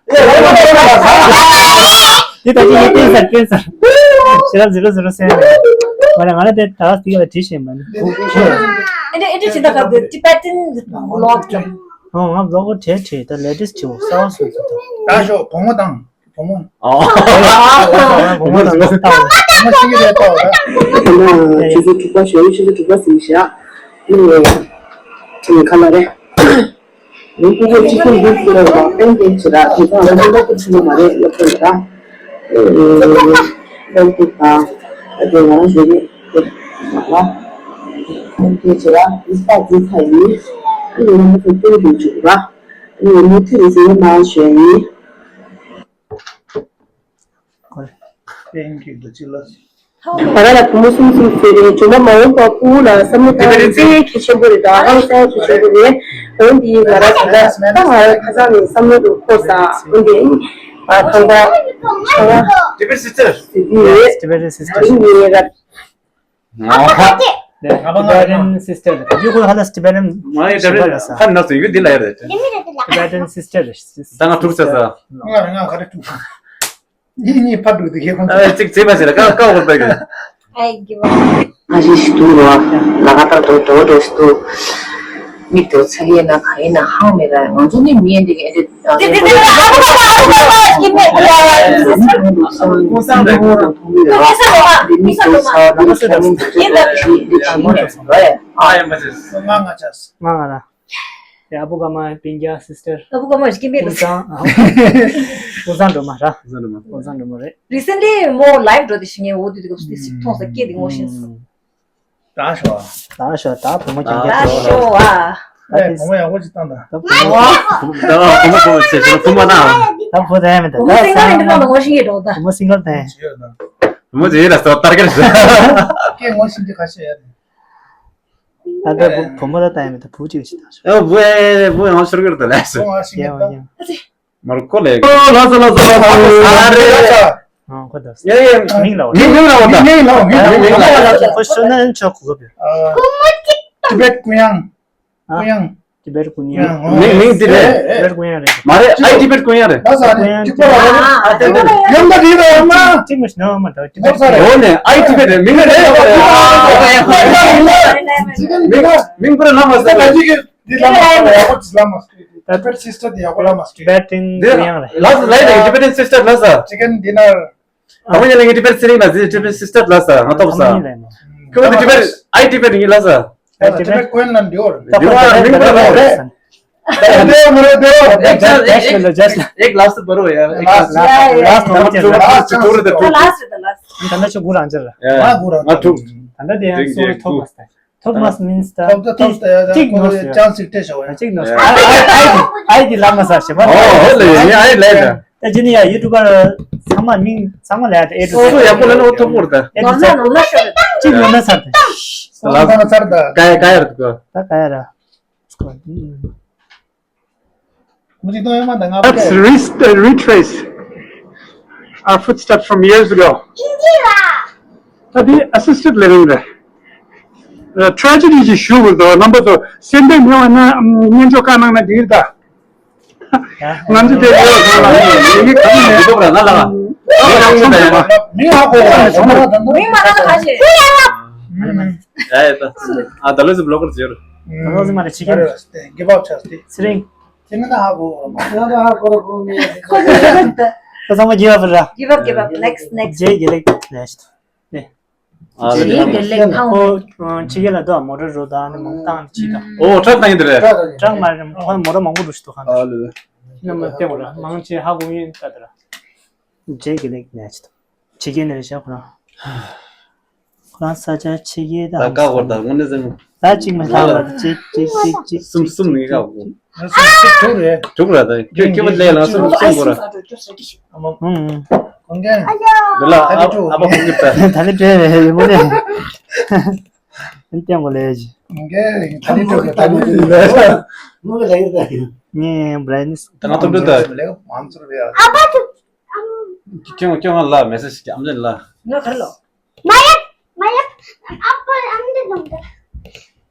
དེ་ཐང་ཅི་ཡེ་ཏེན་སར་ཏེན་སར། ཤེས་རབ་ཟི་རོ་ཟི་རོ་སེ་ཝེན། ང་ལ་ང་ལ་དེ་ད་དེ་ག་ལ་བྲིས་ཤེས་མ་ནི། ཨེ་འདྲ་ཨེ་འདྲ་ཅི་ད་ག་དེ་ཊི་བེ་ཊན་བི་ལོག་དེ། ཨོ་ང་བི་ལོག་བྲིས་བྲིས་ད་ལེ་ཊེ་སི་ཊི་བོ་གསར་བ་སོང་ཚུལ་དང་། ད་ཤོག་བུ་མོ་དང་། བུ་མོ། ཨོ། བུ་མོ་དང་ལོ་ལྟ་བ། བུ་མོ་ཤི་གི་རེད་ལྟ་བ་ད། ཆུ་ཚོད་དྲུག་པ་ཞོགས་ཀྱི་ཆུ་ཚོད་དྲུག་པ་ཟིན་བཞག་ཨ་ནི་ཁ་ལ་རེད། ངའི་སྐུ་ཚབ་སྤྱི་ཁྱབ་འདི་ཚོ་ལ་ཏན་ཏན་བྱེད་ར་དེ་ཚང་ལ་མི་འདྲ་པོ་ཆུ་ལ་མ་རེད་སློབ་གྲྭ་ལ་ད། ཏན་ཏན་དང་ཨ་དེ་ང་རང་ཞོགས་ཀྱི་དེ་མ་ལ་ཏན་ཏན་བྱེད་ར་དེ་ས་དེ་ཚ་ཡིན། ཨ་ནི་ང་མི་ཚོ་ཏན་ཏན་བྱེད་ར་ཨ་ནི་མུ་མཐུད་ནས་ཟིན་མ་ཞོན་ཡིན། Thank you. ང་རང་ལ་བུ་མོ་གསུམ་གསུམ་ཟེར་ནས་སྦྱོང་བ་མ་འོངས་པ་ཕྲུ་གུ་ལ་བསམ་བློ་བཏང་ནས་བཙན་གྱིས་ཆེན་པོ་རེད་ད་ཧང་སང་གི་ཆེན་པོ་རེད། འོན་ཏེ་ང་རང་ད་ལྟ་ད་ང་རང་ཁ་སང་ནས་བསམ་བློ་དུ་འཁོར་ས་འོན་ཏེ་ཨ་ཁང་པ་ཁང་པ་Tibetan sister. Yes, Tibetan sister. ཨ་ནི་ངའི་ར། Tibetan sister. You could have Tibetan. ང་ཡི་Tibetan ཧ་ན་སུ་ཡུ་འདི་ལ་ཡ་རེད། Tibetan sister. ད་ང་ཐུག་ཚ་ས། ང་ང་ག་རེ་ཐུག་ཚ། ཡིན་ཡིན་ཕར་འགྲོ་དེ་ཁྱེད་ཁོང་ཚོ། ཨ་གཅིག་བྱེད་པ་ཞིག་ལ་ཀ་ཀ་འོར་པའི་གི། ཨའི་གི་བ། ང་ཞིག་ཞིག་འདུག་རོ། ལ་ཁ་ཏར་འགྲོ་འགྲོ་འགྲོ་ཞིག་འདུག་མི་དེ་ཚ་ཡས་ན་ག་ཡིན་ན་ཧང་མེད་ད་ང་ཚོ་ནི་མི་ཡན་དེ་གི་ཨེ་དེ། དེ་དེ་དེ་ཨ་བུ་ག་མ་ཨ་བུ་ག་མ་ཨ་ཀི་མེད་ཨ་ཡ། ཀུན་བཟང་རེད། ཀུན་བཟང་རེད། ཀུན་བཟང་རེད། ཡིན་ད་ཀུན་བཟང་རེད། ཡིན་ད་ཀུན་བཟང་རེད། ཨ་ཡ་མ་ཅེས། ང་ང་ཅེས། ང་ང་ར། ཡ་ཨ་བུ་ག་མ་པིན་རྒྱ་སིས་ཊར། ཨ་བུ་ག་མ་ཞིག་མེད། ཀུན་བཟང་། ཀུན་བཟང་སྒྲོལ་མ་ར། ཀུན་བཟང་སྒྲོལ་མ། ཀུན་བཟང་སྒྲོལ་མ་རེད། རི་སེན་ལི་མོ་ལའིབ་འགྲོ་དེ་ཞིག་ངས་འོ་དུས་དུས་སྐབས་སུ་དེ་ཞིག་མཐོང་ས་སྐད་དེ་ངོ་ཤེས་སོང་། ད་ཤོ། ད་ཤོ་ད་བུ་མོ་ཀྱང་ད་ཤོ་ཨ། ད་བུ་མོ་ཡག་པོ་ཅིག་བཏང་ད། ད་བུ་མོ། ད་བུ་མོ་བུ་མོ་ཚེ་ཞིག་བུ་མོ་ན། ད་བུ་ད་ཡ་མེད་ད། བུ་མོ་སིང་གལ་འདི་ནང་ལ་ངོ་ཤེས་ཡོད་འགྲོ་ད། བུ་མོ་སིང་གལ་ད། བུ་མོ་ཚེ་ཡོད་ལ་སོ་ལྟར་གར་ཞོ། སྐད་ངོ་ཤེས་ཀྱི་ཁ་ཤས་ཡོད། ད་ལྟ་བུ་བུ་མོ་ལ་ལྟ་ཡ་མེད་ད་བུ་གཅིག་ཅིག་ད་ཤོ། ཨ་བུ་ཨེ་བུ་ཡང་ཤོར་གི་རེད་ད་ལས་སོ། ཡ་ཡ། མར་ཁོ་ལས། ཨོ་ལགས་སོ་ལགས་སོ་ལགས་སོ། ཨ་རེ། ཨ་ཁོ་ད་ཡ་ཡ། མིང་ལ་འོ། མིང་ལ་འོ་ད། མིང་ལ་འོ། མིང་ལ་འོ། ཁོ་ཤོར་ན་ཆོག་གོ་གོ་བེ། ཀུ་མུ་ཅིག་ཏི་བེད་ཀུ་ཡང་། ཀུ་ཡང་། ཏི་བེད་ཀུ་ཡང་། མིང་མིང་འདི་རེད། ཏི་བེད་ཀུ་ཡང་རེད། མ་རེད་ཨའི་ཏི་བེད་ཀུ་ཡང་རེད། ད་ས་ནི་ཏི་བེད་ལ་ཡོད་ན་ཡོད་ན་ཏི་བེད་ཡོད་ན། ཏི་བེད་ནོ་མ་ད་ཏི་བེད། འོ་ནས་ཨའི་ཏི་བེད་རེད་མིང་རེད། མིང་མིང་པུ་ར་ལྷ་མ་ཟེར། འདི་ལ་མ་ཡག་པོ་ཅིག་ལ་མ་སྐྱེས། ད་པེར་སིས་ཊར་དེ་ཡག་པོ་ལ་མ་སྐྱེས། ཏི་བེད་ཀུ་ཡང་རེད། ལ་ལ་ཡ་ཏི་བེད་སིས་ཊར་ལ་ས། ཅི་ཀན་ཌི་ནར། ཨ་མ་ཉལ་ལེ་ངའི་ཊི་བེཊ་སི་རིང་ལ་ཟི་ཊི་བེཊ་སི་སི་ཊར་ལ་ས་ང་ཐོབ་ས། ཁོ་ཊི་བེཊ་ཨའི་ཊི་བེཊ་ཡིན་ལ་ས། ཊི་བེཊ་ཀོན་ལ་འདི་བར། འདི་བར་མིང་བར་ལ་རེད། एक लास्ट पर हो यार। एक last. Last number के last. Last number के लास्ट। ད་ལྟ་ཆུ་གུ་རང་ཅིར། ང་གུ་རང་ཅིར། ད་ལྟ་དེ་ཡང་སོ་ཐོབ་མ་སྟེ། ཐོབ་མ་མིན་སྟ། ཐོབ་ད་ཐོབ་སྟ་ཡ། ཅིག་ནོ་ཡ། ཅང་ཞིག་སྤྲད་ཤོག་ཡ། ཅིག་ནོ། ཨའི་ཨའི་ཨའི་གི་ལ་མ་ས་ཞེ་མ། ཨོ་ཧོ་ལེ་ཡ་ཨའི་ལེ་ད། ད་ཅི་ནི་ཡ་ཡུ་ཊུབ་པར་ཚང་མ་མིང་ཚང་མ་ལ་ཡ་ད་ཨེ་ཌི་སོ་ཡ་ཀོ་ལ་ནོ་ཐོབ་མོར་ད། ཨེ་ཌི་སོ་ཅིག་ནོ་ན་ས་ད། ད་ལ་ས་ད་ཀ་ཡ་ཀ་ཡ་ར་ད་ཀོ། ད་ཀ་ཡ་ར། Let's re- uh, retrace our footsteps from years ago. ད་དེ་assisted living རེད། ཨ་ཊེ་རེ་ཇི་ཌི་ཅིག་ཞུ་དགོས་འདུག་རྣམ་པ་ཚོ་སེམས་པའི་ཉེ་བ་ན་ཨམ་སྙན་ཅོ་བཀའ་གནང་ན་འགྲིག་གི་རེད་ད། ང་ཚོ་དེ་ལས་ཡོད་ཁང་ལ་ཡིན་གྱི་གང་ཡིན་འདུག་ར་ང་ལ་ང་ཡང་ཤོད་པ་ཡིན་པ། མིང་ཧ་གོ་བ་ཞོག་མ་ད་མིང་མ་ལ་ཁ་ཤས། ཡ་ཡ་ད་ཨ་ད་ལོ་སི་བི་ལོག་གར་ཟེར། ད་ལོ་སི་མ་རེད་ཕྱི་རྒྱལ་རེད། གེབ་ཨབ་ཆགས་ཏེ། ཚེ་རིང་། ཁྱེད་ནི་ད་ཧ་གོ་ང་ད་ཧ་གོ་ར་གོ་མི་ཡ་ཁོ་ཚོ་ཤོད་ད། ད་ཚང་མ་give up ར། Give up, give up. Next, next. ཇེ་གེ་ལེགས་ནེགསི་ཊི། ཨ་ལེ། ཇེ་གེ་ལེགས་ཧང་། ཁོ་ཕྱི་རྒྱལ་ལ་འདུག་མོ་ཊ་རོ་ད་ནི་མོང་བཏང་ནི་ཅི་ད། ཨོ་ཊྲག་བཏང་ཡིན་དེ་རེད། ཊྲག་མ་རེད་ཁོ་མོ་ཊ་མང་པོ་འགྲོ་ཤི་འདུག་ཧང་། ཨ་ལེ། ནི་མ་བལྟས་འོ་ར་མང་ཆེ་ཧ་གོ་ཡིན་ད་དེ་ར། ཇེ་གེ་ལེགས་ནེགསི་ཊི། ཕྱི་རྒྱལ་ནས་རེད་ཤག་ཁོ་རང་། ཁོ་རང་ས་ཆ་ཕྱི་རྒྱལ་ད། ད་ཀ་བོར་ད་དངོས་གནས་ཟེར་ན། ད་གཅིག་མ་ལྷག་ལ་གཅིག་གཅིག་གཅིག་གཅིག་གསུམ་གསུམ་ནི་ཀ་བོར། ང་གསུམ་གཅིག་དྲུག་རེད། དྲུག་ར་ད་ཁྱོད་ཁྱོད་མ་ལས་ལ་གསུམ་གསུམ་གོ་ར། ཨུམ། གོང་རྒྱལ། འདི་ལ་ཨ་ཨ་ཕ་ཁོང་གི་ད། ད་ནི་བྲེལ་བའི་ཡིན་མོ་ནས། ཨན་ཏེང་གོ་ལས་ཀྱི། གོང་རྒྱལ་ད་ནི་དྲུག་གི་ད་ནི་དྲུག་གི་ད་ནི། ངས་བྲེལ་ནི། ད་ང་ཐོབ་འདོད་ད། ལས་མང་ཚོར་བའི་ཨ། ཁྱོད་ཁྱོད་ང་ལ་མེ་སེ་ཇི་ཞིག་ཨམ་ལེན་ལ། ང་གར་ལོ། མ་ཡབ། མ་ཡབ། ཨ་ཕ་ཨམ་ལེན་ལོ།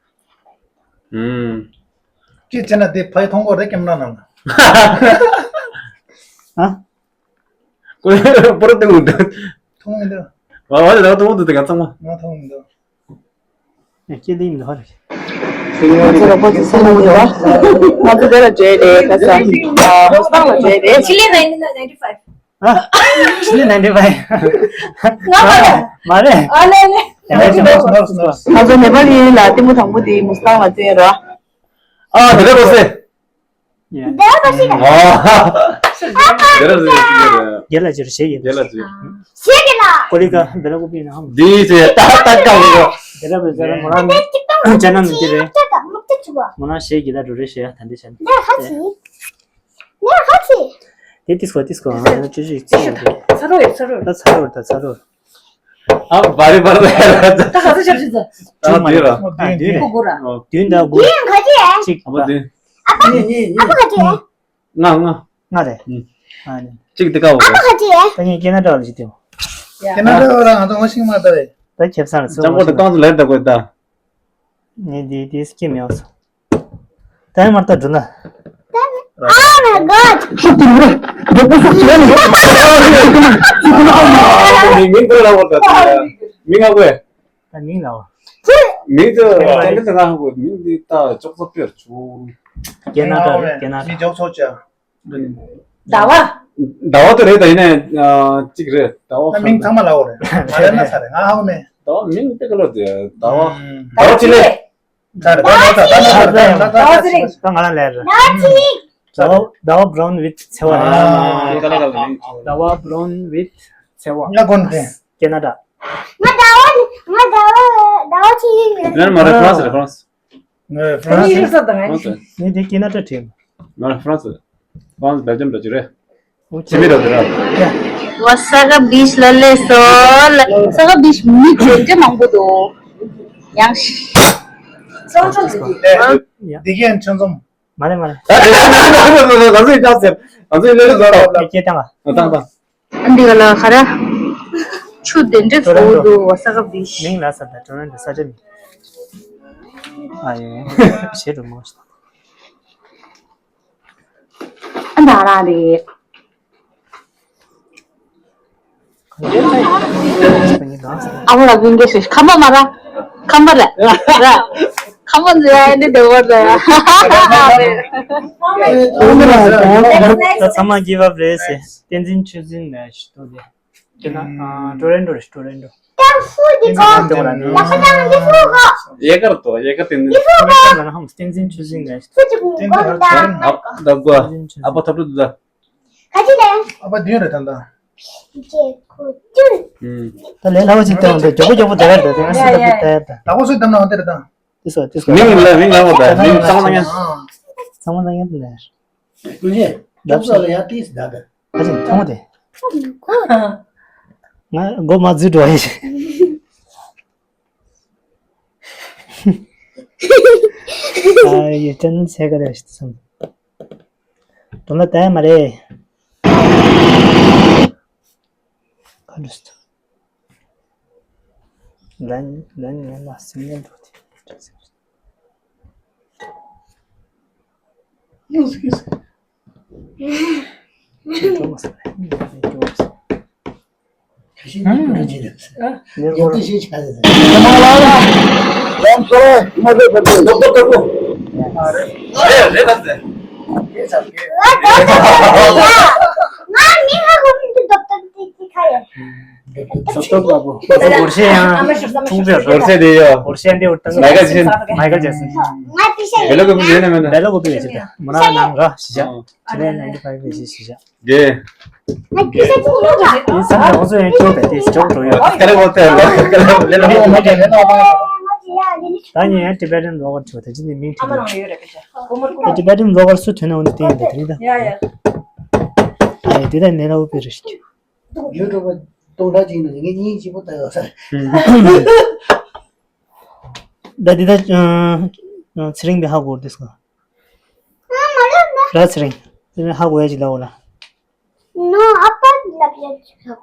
ཧུམ། ཅི་བྱས་ན་དེ་ཕ་ཡི་མཐོང་གོ་རེ་ཀེམ་ར་ནང་ལ། ཨ། ཀོ་པོ་ར་ཏེ་འུ་འདུག་མཐོང་མི་འདུག་བ་བ་ལ་མཐོང་འདུག་དེ་ག་ཚང་མ། ང་མཐོང་མི་འདུག་ཡ་སྐྱིད་ལྡན་མི་འདུག་ཧ་རེ། ང་ཚོ་རོགས་པ་ཚོ་སེམས་མ་འདུག་བ། ང་ཚོ་དེ་ལ་བྲོས་ཏེ་ག་ས་ཨ་ཧོ་སི་ཊེལ་ལ་བྲོས་ཏེ། ཆི་ལི་ནའིན་ཊིན་ནའིན་ཊི་ཕའིབ། ཨ། ཆི་ལི་ནའིན་ཊིན་ཕའིབ། ང་མ་རེད། མ་རེད། ཨ་ལེ་ལེ། ང་ཚོ་ནེ་པ་ལི་ལ་ལྟད་མོ་དང་པོ་དེ་མུ་སི་ཐང་ལ་བསྟན་ར། ཨ་དེ་འདྲ་གོ་སེ། ཡ། ཨ། དེ་ར་ཟེར་གྱི་རེད། རྒྱལ་ལ་ཅིར་ཞེས་ཡིན། རྒྱལ་ལ་ཅིར། ཞེས་ཀྱི་ལ། ཀོ་ལི་ཀ་བེ་ལ་ཀུ་པི་ན་ཧམ། འདི་ཚེ་ཏག་ཏག་ཀ་བོ། རྒྱལ་ལ་བེ་ཟེར་མོ་རང་ཅ་ན་མི་དེ་རེད། མོ་རང་ཞེས་ཀྱི་ལ་འགྲོ་རེད་ཞེས་ཡ་ད་འདི་བྱས། དེ་ཏིས་ཀོ་ཏིས་ཀོ་ཨ་ཅུ་ཅུ་ཅི་ཡོད་རེད། ཚ་རོ་ཡོད་ཚ་རོ་ཡོད། ད་ཚ་རོ་ད་ཚ་རོ། ཨ་བ་རི་བ་རི་ད་ག་ཚོད་ཆར་ཆུ་ཚོད། ཨ་བདུན་ར། ཨ་བདུན་རེད། ཨོ་བདུན་དང་དགུ། གཅིག་ཨ་བ་བདུན། ཨ་བ་ག་ཅི། ལྔ་ལྔ། ལྔ་རེད། ཨ་ནི། གཅིག་དེ་ཀ་བོ་རེད། ད་ངས་ཀེ་ན་ཌ་ལ་ཅི་དེའོ། ཀེ་ན་ཌ་ལ་ང་ཚོ་ངོ་ཤེས་མ་ད་རེད། ད་ཁེབས་ས་ལ་སུ་ཅང་པོ་ད་རྐང་ཚོ་ལེར་ད་དགོས་ད། ངས་འདི་དེ་སྐྱེ་མེད་སོང་། ད་ཡང་མར་ལྟ་འགྲོ་ན། Oh my god! མིང་མིང་ལ་བ། ད་མིང་ལ་བ། མིང་ཚོ་ད་མིང་ལ་བ། མིང་འདི་ད་ཅོག་ཙེ་དཔེར་བྱུང་། ཀེ་ན་ཌ་རེད་ཀེ་ན་ཌ། མིང་ཅོག་ཙེ། ཟླ་བ། ཟླ་བ་དེ་རེད་ད་ཡིན་ནའི་གཅིག་རེད་ཟླ་བ། ད་མིང་ཚང་མ་ལ་བ་རེད་མ་རེད་ན་ས་རེད་ང་ཧ་གོ་མེད། ཟླ་བ་མིང་དཔེ་ག་ལོ་དེ་ཟླ་བ། ཟླ་བ་ཅི་ལེ། ད་ང་རང་ལས་རེད། ཟླ་བ་brown with ཚེ་བ་རེད། ཟླ་བ་brown with ཚེ་བ། ཟླ་བ་brown with ཚེ་བ། ང་གོན་ཏེ། ཀེ་ན་ཌ། ང་ཟླ་བ་ང་ཟླ་བ་ཟླ་བ་ཅི་ཡིན་ནས། ང་མ་རེད་ཧྥ་རན་སི་རེད་ཧྥ་རན་སི། ང་ཧྥ་རན་སི་རེད། ཧྥ་རན་སི། ངས་དེ་ཀེ་ན་ཌ་བྲིས། ང་ཧྥ་རན་སི། ཧྥ་རན་སི་བྷེལ་ཇམ་འདྲ་ཅིག་རེད། ཕྱི་མི་ར་དེ་ར། What's up, bitch? ལ་ལས་སོ། ལ་ས་ག་bitch མི་དེ་འདྲ་མང་པོ་འདུག་ཡང་ཤི། ཙོང་ཙོང་ཟེར་གྱི། འདི་གའི་ཆོས་འཛོམས། མ་རེད་མ་རེད། ང་ཚོ་ཡི་ཅག་ཟེར། ང་ཚོ་ཡི་ལས་རེད་ཟེར་རོགས། ལས་ཀྱི་བཏང་བ། བཏང་བཏང་། ཨ་འདི་ག་ལ་ག་ར། ཆུ་དེ་འདྲ་ཚོ་འདུག་བ་ས་ག་bitch། མིང་ལ་ས་ད་ཊོ་རོན་ཊོ་ས་ཆ་མིང་། ཨ་ཡེ། ཞེ་རུ་མོ། ཨ་ད་ར་རེད། ཨ་བོ་ལ་བིན་གེ་ཤེས་ཁམ་པ་མ་ར། ཁམ་པ་ར། ར། ཁམ་པ་འཛི་ཡ་འདི་དེ་བོ་ར། ད་ཚང་མ་give up རེད་ཟེར། བསྟན་འཛིན་ཆོས་འཛིན་ནས་ཞུ་ཏོ་དེ། དེ་ན་ཨ་ཊོ་རོན་ཊོ་རེད། ཊོ་རོན་ཊོ། ཏང་ཧྥུ་དེ་གོ། ཏང་ཧྥུ་དེ་གོ། ལག་པ་ཏང་དེ་ཧྥུ་གོ། ཡལ་ག་རེད་དོ། ཡལ་ག་དེ་ནི། དེ་ཧྥུ་གོ། ལ་ཧམ་བསྟན་འཛིན་ཆོས་སྲིད་ལ། ཧྥུ་ཅི་གོ་གོ་ད། ཨ་ད་གོ། ཨ་ཕ་ཐོབ་ཏུ་ད། ག་ཅི་ལ། ཨ་ཕ་དུས་རེད་ད་ད། ཅེ་གོ་ཅུ། ད་ལས་སླ་བོ་ཅིག་བཏང་འདུག་མགྱོགས་པོ་མགྱོགས་པོ་བསྡད་ཡ་རེད། ད་ང་སུ་ད་པུ་ད་ཡ་ད། ད་གོ་སུ་ད་ན་འོ་དེ་རེད་ད། དེ་སོ་དེ་སོ། མིང་ལ་མིང་ལ་འོ་ད་མིང་ཚང་མ་ཡང་། ཚང་མ་ལ་ཡང་དེ་ལ། ཀུན་གཞི། ལབ་སོ་ལ་ཡ་ཏིས་ད་ག་ཨ་ཅིག་མཐོང་དེ། ང་མགོ་མ་འཛུལ་འགྲོ་ཡི། ཨ་ཡེ་ཅན་ཚེ་ག་རེ་ཞིག་སོང་། དོན་ལ་ད་ཡ་མ་རེད། ཁ་འདྲུས་ཏོ། ལན་ལན་ངན་ལ་སེམས་ངན་འགྲོ་དེ། ང་མི་ཧ་གོ་མི་འདུག་ཏོག་ཏོག་དེ་ཅི་ཁ་ཡོད། ཏོག་ཏོག་པ་པོ། ང་ཚོ་སྒོར་གཞས་ཡང་ཆུང་ཙེ་སྒོར་གཞས་དེ་ཡོད། སྒོར་གཞས་འདི་འུར་ཏང་མའི་ཀལ་ཇེག་སན། མའི་ཀལ་ཇེག་སན། ང་པི་ཤ་བེ་ལོ་ཀོ་པི་ཡོད་ན་མེད་ན། བེ་ལོ་ཀོ་པི་ལ་ཞིག་ད། མོ་ན་ནང་ག་ཞིག་བཞག་ཆི་ལེ་ནའིན་ཊི་ཕའིབ་ལ་ཞིག་ཞིག་བཞག་གེ། ང་པི་ཤ་ཅི་ཡོད་ད། ཡིན་ཙང་ང་ཚོ་ཡང་ཅོག་ད་དེ་ཅོག་འགྲོ་ཡོད། ད་ནི་ཡང་ཊི་བེ་ཊན་བི་ལོག་གར་ཆོག་ད་ཅི་ནི་མིང་ཐོན་ཡོད། ཊི་བེ་ཊན་བི་ལོག་གར་སུ་ཐོན་ན་འོ་ནི་ཏན་ཡིན་ད་དེ་རིང་ད། ཡ་ཡ། ཨ་ཡ་དེ་ད་ནེ་ལ་འུ་པེ་རེ་ཞིག་ཡུ་ཊུབ་སྟོང་ཕྲག་ཅིག་ནང་ངས་གཉིས་གཅིག་པོ་ལྟ་ཡོད་ས་རེད། ད་འདི་ད་ཚེ་རིང་པའི་ཧ་གོ་རེད་ཟེར། ར་ཚེ་རིང་། ཚེ་རིང་ཧ་གོ་ཡ་ཅིག་ལབ་འོ་ལ། ནོ་ཨ་ཕ་ལབ་ཡ་ཅིག་ཧ་གོ།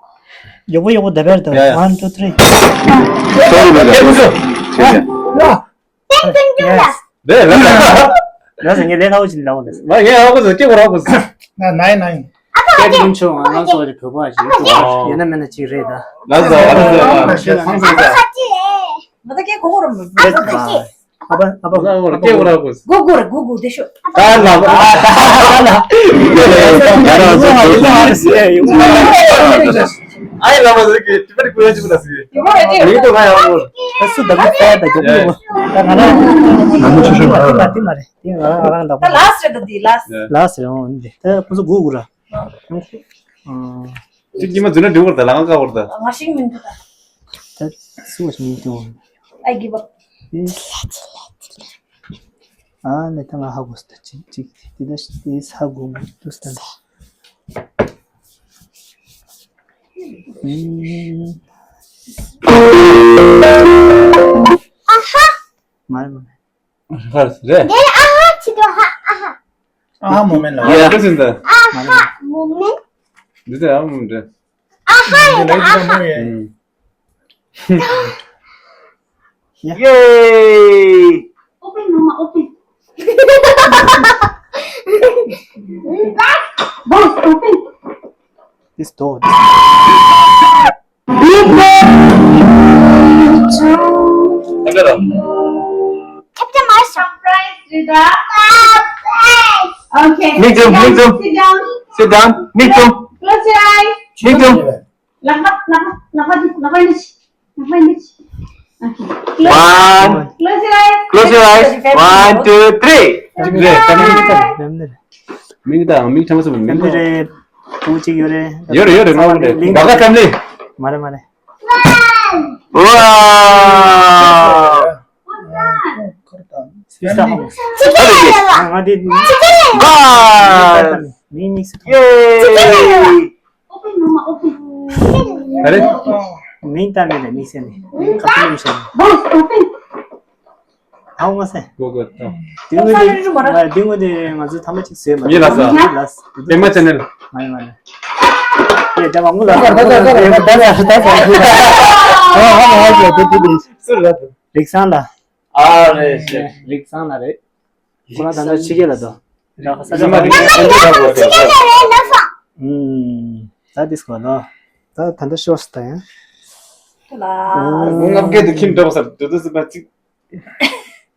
ཡག་པོ་ཡག་པོ་ད་བེར་ད། ཡ་ཡ། One, two, three། སོ་རི་མེད་ད། ཡ་ཡ། ཏན་ཏན་ཏན་ལ། རེད་རེད། ལགས་སོ། ངས་ལས་སླ་བོ་ཅིག་ལབ་འོ་ལ། མ་ངས་ཧ་གོ་སོང་། སྐྱེ་བོ་ཧ་གོ་སོང་། ན་ནའི་ནའི། ཨ་ཕ་ཁ་ཅིག་སྐྱེ་བོ་ཆུང་བ་ང་ཚོ་རེ་བོད་པ་ཞིག་ཨ་ཕ་ཁ་ཅིག་ཡོད་ན་མེད་ན་ཅིག་རེད་ད། ལགས་སོ་ལགས་སོ་ལགས་སོ། ཨ་ཕ་ཁ་ཅིག་ང་ད་སྐད་གོ་གོ་ར་མི་འདུག་ཨ་ཕ་ཁ་ཅིག་ཨ་ཕ་ཨ་ཕ་ལགས་སོ། སྐྱེ་བོ་ཧ་གོ་སོང་། གོ་གོ་ར་གོ་གོ་དེ་ཤོད། ད་ལ་ད་ལ་ད་ལ། ང་རང་ཚོ་ཡོད་ན་ཧ་གོ་སོང་། ཨ་ཡེ་ལ་མ་ཟེར་གི་ཏི་པ་རི་ཀུ་ཡ་ཅིག་ལ་ཟེར། ཡོད་རེད་དེ། མི་དུ་ང་ཡང་ངོ་། ད་སུ་ད་གི་ས་ད་གི་ངོ་། ད་ང་ལ་ང་མི་ཆུ་ཆུ་མ་རེད། ད་དེ་མ་རེད་དེ་ང་རང་རང་ད་ད་ལ་སི་རེད་ད་དེ་ལ་སི། ལ་སི་རེད་འོང་འདི་ད་ཁོ་ཚོ་གུ་གུ་ར། ཨ། ཅིག་ཉི་མ་འཛུལ་ན་འགྲིག་བར་ད་ལ་ང་ཀ་བར་ད། ང་ཤིང་མི་འདུག་ད། ད་སུ་བ་ཤིང་མི་འདུག I give up. ཨ་ནི་ད་ང་ཧ་གོ་སི་ད་ཅིག་ཅིག་དེ་ད་དེ་ཧ་གོ་མི་འདུག་ད། ཨ་ཧ། མ་རེད་མ་རེད། ཧར་རེད། དེ་ཨ་ཧ་ཅི་དོ་ཧ་ཨ་ཧ། ཨ་ཧ་མོ་མེན་ལ། ཡ་ཀི་སིན་ད། ཨ་ཧ་མོ་མེན། འདི་ད་ཨ་ཧ་མོ་མེན་རེད། ཨ་ཧ་ཡ་ད་ཨ་ཧ། ཡེ། Open, mama, open. Boss, open. This door. Captain, my surprise to the surprise. Okay. Sit down, sit down. Sit down. Sit down. Sit down. Close your eyes. Sit down. ལག་པ་ལག་པ་ལག་པ་འདི་ལག་པ་འདི་ལག་པ་འདི། Okay. Close. One. Close your eyes. Close your eyes. One, two, three. མིག་དང་མིག་ཐམ་སུ་མིག་ཡོད་རེད། ཡོད་རེད་ཡོད་རེད། ང་ཡོད་རེད། ད་ག་ཐམ་ལི། མ་རེད་མ་རེད། Wow. What's that? ང་འདི་Wow. མིག་མིག་སུ། Yay. Open, mama, open. ཨ་རེ། མིང་བཏགས་མེད་ལ་དམིགས་བསལ་ནས་ཁ་ཐུག་ཡོད་ཤག་ཨའོ་མ་ཟེར། གོ་གོ་ཏོ། དེ་སྔོན་དེ་དེ་སྔོན་དེ་ང་ཚོ་ཐ་མ་གཅིག་བཟོས་མ་ཡིན་ལ་ས། ལ་ས། པད་མ་ཅན་ནལ། མ་ཡིན་མ་ཡིན། ཡ་ད་མ་ངུ་ལ་ས། ད་ད་ད་ད་ད་ད་ད། ཨོ་ཧ་ཧ་ཧ་ད་ད་ད། སུ་ལ། རིག་བཟང་ལ། ཨ་རེ་ཤེ། རིག་བཟང་ལ་རེད། ཁོ་རང་ད་ལྟ་ཕྱི་རྒྱལ་ལ་འདུག་ད་ས་ཆ་མ་རེད། ཕྱི་རྒྱལ་ལ་རེད་ལབ་སོང་། ཨུམ། ད་དིས་གོ་ལོ། ད་ད་ལྟ་ཤོར་སོང་ད་ཡང་། ལ། ངབ་སྐད་དུ་ཁྱིམ་འགྲོ་བ་སར་དུ་དུ་སི་པ་ཅིག་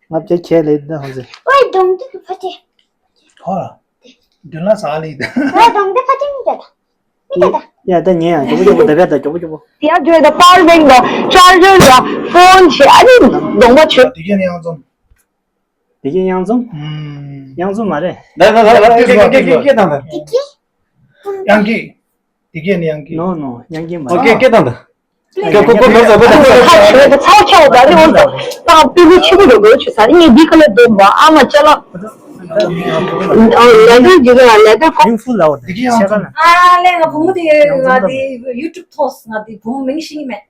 ངབ་སྐད་ཁྱེད་ལས་ད་ཧོ་ཟེ། ཨོའི་གདོང་དུ་ཕ་ཏེ། ཧོ། དུ་ལ་ས་ལི་ད། ཨོའི་གདོང་དུ་ཕ་ཏེ་མི་ད་ད། ཡ་ད་ཉན་ཡ་མགྱོགས་པོ་མགྱོགས་པོ་ད་བས་ད་མགྱོགས་པོ་མགྱོགས་པོ། དེ་ཡང་བརྗོད་ད་པ་ཝར་བེང་དང་ཅར་ཇར་དང་ཕོན་བྱས་ཨ་ནི་གདོང་པ་བྱོས། དེ་གས་ནི་གཡང་འཛོམས། དེ་གས་གཡང་འཛོམས། གཡང་འཛོམས་མ་རེད། ད་ད་ད་ད་སྐད་སྐད་སྐད་སྐད་སྐད་དང་ད། དེ་གས། གཡང་སྐྱིད། དེ་གས་ནི་གཡང་སྐྱིད། ནོ་ནོ་གཡང་སྐྱིད་མ་ཨོ་རེད། སྐད་སྐད་དང་ད། ཁྱོད་ཁོ་ཁོ་ལོ་ཟ་གོ་ད། ཚ་ཆེ་བ་ད་རེ་འོང་ད། ཏང་པི་ལུ་ཆེ་གི་རེད་གོ་ཆུ་ས་ངས་འདི་ཁ་ལ་འདོན་པ་ཨ་མ་ཅ་ལག་ལེ་དར་ཇི་ག་ལེ་དར་ཁོ། ཡིན་ཧྥུ་ལའོ་དེ་ཤ་ཀ་ན། ཨ་ལེ་ང་བུ་མོ་དེ་ང་དེ་ཡུ་ཊུབ་ཐོག་ང་དེ་བུ་མོ་མིང་ཤེས་མེད།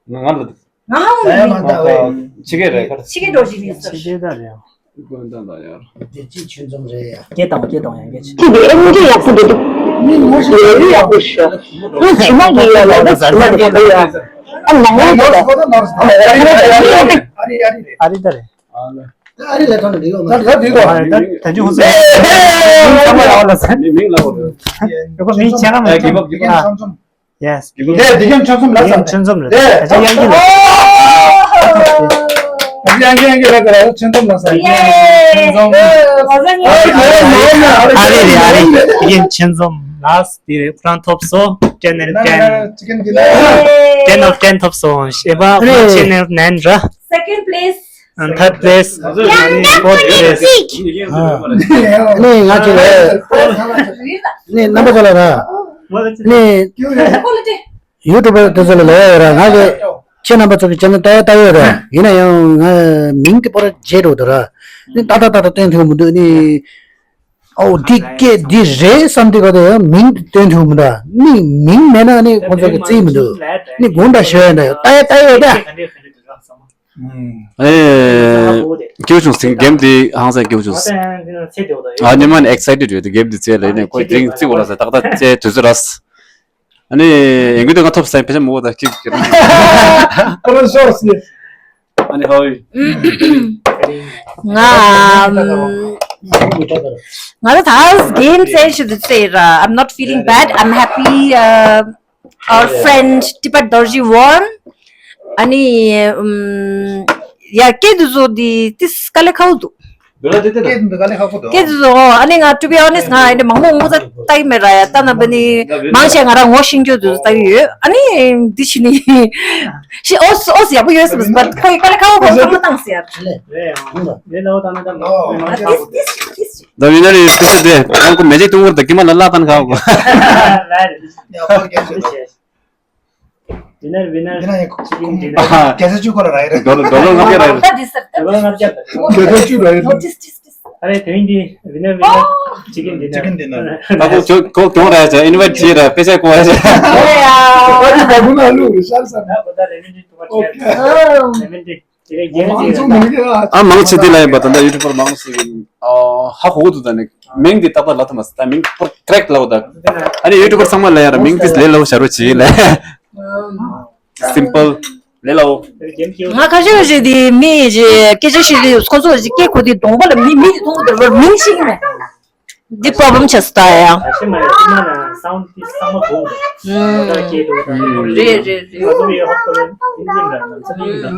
ང་ང་ལ་ང་ཧ་མི་མི་ད་ཆི་གེ་རེད་ཁར། ཆི་གེ་འགྲོ་བཞིན་ཡིན་ཟེར། ཆི་གེ་ད་རེད། ཀོན་ཏང་ད་ཡར། དེ་ཅི་ཆུ་འཛོམས་རེད་ཡ། སྐད་བཏང་སྐད་བཏང་ཡང་སྐད་ཆེ། ཁྱེད་ཀྱི་ཨེམ་ཆི་ཡག་པོ་འདུག་མི་ངོ་ཤེས་ལས་ལུས་ཡག་པོ་ཞུ། ང་ཇི་མ་གི་ཡ་ལ་ད་ཇི་མ་གི་ཡ། ཨ་ནང་ང་ཡོད་ད། ཨ་རི་ཨ་རི་རེད། ཨ་རི་ད་རེད། ཨ་རི་ལ་ཐོན་ནས་འདི་གོ་མ། ད་ད་འདི་གོ་ད་ད་འདི་ཧུ་སེ། མིང་ཚང་མ་ཡག་ལ་ཟེར། མིང་མིང་ལ་འོ། ཡོ་གོ་མིང་ཆེ་ག་མ་ཨ་གི་བབ་གི་བབ། Yes. ལས་འདི་གན་ཆོས་འཛོམས་ལ་ཡང་ཆོས་འཛོམས་ལ་ད་ཡང་གི་ལ། ཡང་གི་ཡང་གི་ལ་ཆོས་འཛོམས་ལ་ས་ཡང་གི་ཆོས་འཛོམས། ཨ་རེ་རེ་ཨ་རེ་ཡིན་ཆོས་འཛོམས་ལ་དེ་རེ་ཁོ་རང་ཐོབ་སོ། ten and ten ten of ten ཐོབ་སོ་ཞེས་པ་ཁོ་channel nine ར། Second place. And third place. Fourth place. ནས་ང་ཚོ་ལ་ནས་རྣམ་པ་ཚོ་ལ་ར་ནས་ཡུ་ཊུབ་པར་དེ་ཚོ་ལ་ལོ་ཡོད་ར་ང་གི་ཁྱེད་རྣམ་པ་ཚོ་གི་ཅེ་ནལ་ལྟ་ཡ་ལྟ་ཡོད་ར་ཡིན་ན་ཡང་ང་མིང་དེ་པོ་ར་བརྗེད་འགྲོ་འདུག་ར་ནས་ཏག་ཏག་ཏག་ཏག་སྟོན་ཐུབ་མི་འདུག་ནས་ཨོ་འདི་སྐད་འདི་རེད་བསམ་དུས་ག་དེ་ཡང་མིང་དེ་སྟོན་ཐུབ་མི་འདུག་ནས་མིང་མེད་ན་ནས་ཁོ་ཚོ་གི་བརྩི་མི་འདུག་ནས་དགོངས་དག་ཞུ་ཡ་འདྲ་ཡོད་ལྟ་ཡ་ལྟ་ཡོད་ད། ཨེ། སྐྱིད་པོ་བྱུང་ཟིན་གེམ་འདི་ཧང་སང་སྐྱིད་པོ་བྱུང་ཟིན། ཨ་ཉི་མ་ནི་ཨེག་སའི་ཊེཌ་ཡོད་དེ་གེམ་འདི་རྩེ་ལས་ནས་ཁོས་དེ་རིང་རྩེ་འོ་ལ་ཟེར་ཏག་ཏག་རྩེ་དུས་ཚོད་ར། ཨ་ནི་ཡིན་གྱི་འདུག་ང་ཐོབ་སའི་ཕལ་ཆེར་མོ་བོ་དང་གཅིག་གི་རང་། ཁོ་རང་ཤོར་སི། ཨ་ནི་ཧོ་ཡི། ང་ང་ད་ད་གེམ་རྩེ་ཞུ་དུ་རྩེ་ར། I'm not feeling bad. I'm happy. Uh, our friend Tipat Dorji won. ཨ་ནི་ཨུམ་ཡ་སྐད་དུ་བཟོ་དེ་ཏིས་དཀའ་ལས་ཁག་འདུག་སྐད་དུ་བཟོ་ཨ་ནི་ང་to be honest ང་ཨ་ནི་མང་མོ་ངོ་ཚ་ལྟ་གི་མེད་ར་ཡ་ལྟ་ན་བ་ནི་མང་ཆེ་ང་རང་ངོ་ཤེས་རྒྱུ་དུ་ལྟ་གི་ཡོད། ཨ་ནི་འདི་ཕྱི་ནི་ཤི་ཨོ་སི་ཨོ་སི་ཡག་པོ་ཡོད་སི་but ཁོ་ཡི་དཀའ་ལས་ཁག་པོ་ཁོ་ཚང་མ་བཏང་སི་ཡ། ཏིས་ཏིས་ཏིས། ད་ཝི་ནར་ཡི་སི་ཊི་དེ་ཁོང་ཁོ་མེ་ཇིག་ཏུ་ངུར་ད་ཀི་མ་ལ་ལ་ཕན་ཁ་གོ། ཝི་ནར་ཝི་ནར། ཡིན་ན་ཡང་ཁོ་ཁོ་རྒྱལ་ས་བཅུ་གོ་ལ་ར་ཡིན། ཌོ་ལར་ཌོ་ལར་ལྔ་བརྒྱ་ར་ཡིན། ཌོ་ལར་ལྔ་བརྒྱ། རྒྱལ་ས་བཅུ་ར་ཡིན། ཨ་རེ་དེ་རིང་འདི་ཝི་ནར་ཝི་ནར་ཅི་ཀིན་ཌི་ནར། ཅི་ཀིན་ཌི་ནར། ད་ཁོ་ཁྱོད་ཁོ་གྱོང་ར་ཡ་ཅག་ཨིན་ཝའིཊ་བྱེད་ར་དཔེ་ཆ་གོ་ཡ་ཅག་ཨ་ཅི་ད་ཁོ་ན་ལུ་ཤར་ས་ན། ལེ་མོན་ཊི་ཊུ་མ་ཆི། ལེ་མོན་ཊི། དེ་རིང་རྒྱལ་ས་ཅི་ར། ཨ་མང་ཆེ་དེ་ལ་ཡིན་པ་ད་ལྟ་ཡུ་ཊུབ་པར་མང་ཆེ་གིས་ཨ་ཧ་གོ་གི་འདུག་ད་ནི་མིང་འདི་ཏག་ཏག་ལབ་ཐུབ་མ་སོང་། ད་མིང་པོ་ཀོ་རེག་ལབ་ད། ཨ་ནི་ཡུ་ཊུབ་པར་ཚང་མ་ལ་ཡང་ར་མིང་འདི་ལས་སླ་བོ་ཞར་བོ་བྱེད་ལ། སིམ་པལ་ལས་སླ་བོ། ང་ཁ་ཤས་ཤིག་དེ་མི་ཞིག་སྐད་ཆ་ཞིག་དེ་ཁོ་ཚོ་ཞིག་སྐད་གོ་དེ་གདོང་པ་ལ་མི་མི་དེ་མཐོང་གི་འདུག་ར་མིང་ཤེས་ཀྱི་མེད། འདི་པོ་རོབ་ལེམ་ཆགས་སོང་ད་ཡ། ཨ་ཤི་མ་རེད་ཅི་མ་ན་སའུན་ཌི་ཏིས་ཚང་མ་གོ་མ་རེད། ཨུམ། ད་སྐད་དུ་ད་རེད་རེད་རེད། ང་ཚོ་ཡོད་ཧོབ་ཏེ་ཡིན་ཡིན་ར་ནམ་ཚ་ཡིན་ར།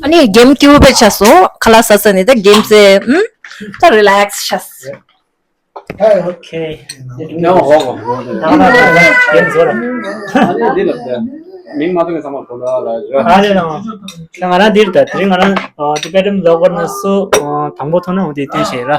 ཨ་ནི་གེམ་སྐྱིད་པོ་དཔེ་ཆགས་སོང་། ཁ་ལག་ཟ་ས་ནས་ད་གེམ་རྩེ། ཨུམ། ད་རི་ལེག་སི་ཆགས་སོང་། ཨོ་ཁེ། ཡང་ཧོ་གོ། ད་ང་ད་གེམ་བཟོ་ར། ཨ་ནི་འདི་ལབ་ད། མིང་མ་བཏོན་ནས་ཚང་མ་གོ་ལ་ལ་ར། ཨ་རེད་ལ། ད་ང་རང་འདིར་ད་དེ་རིང་ང་རང་ཨ་ཊི་བེ་ཊན་བི་ལོག་གར་ནས་སུ་ཨ་དང་པོ་ཐོན་ན་འོ་དེ་སྟོན་བྱེད་ར།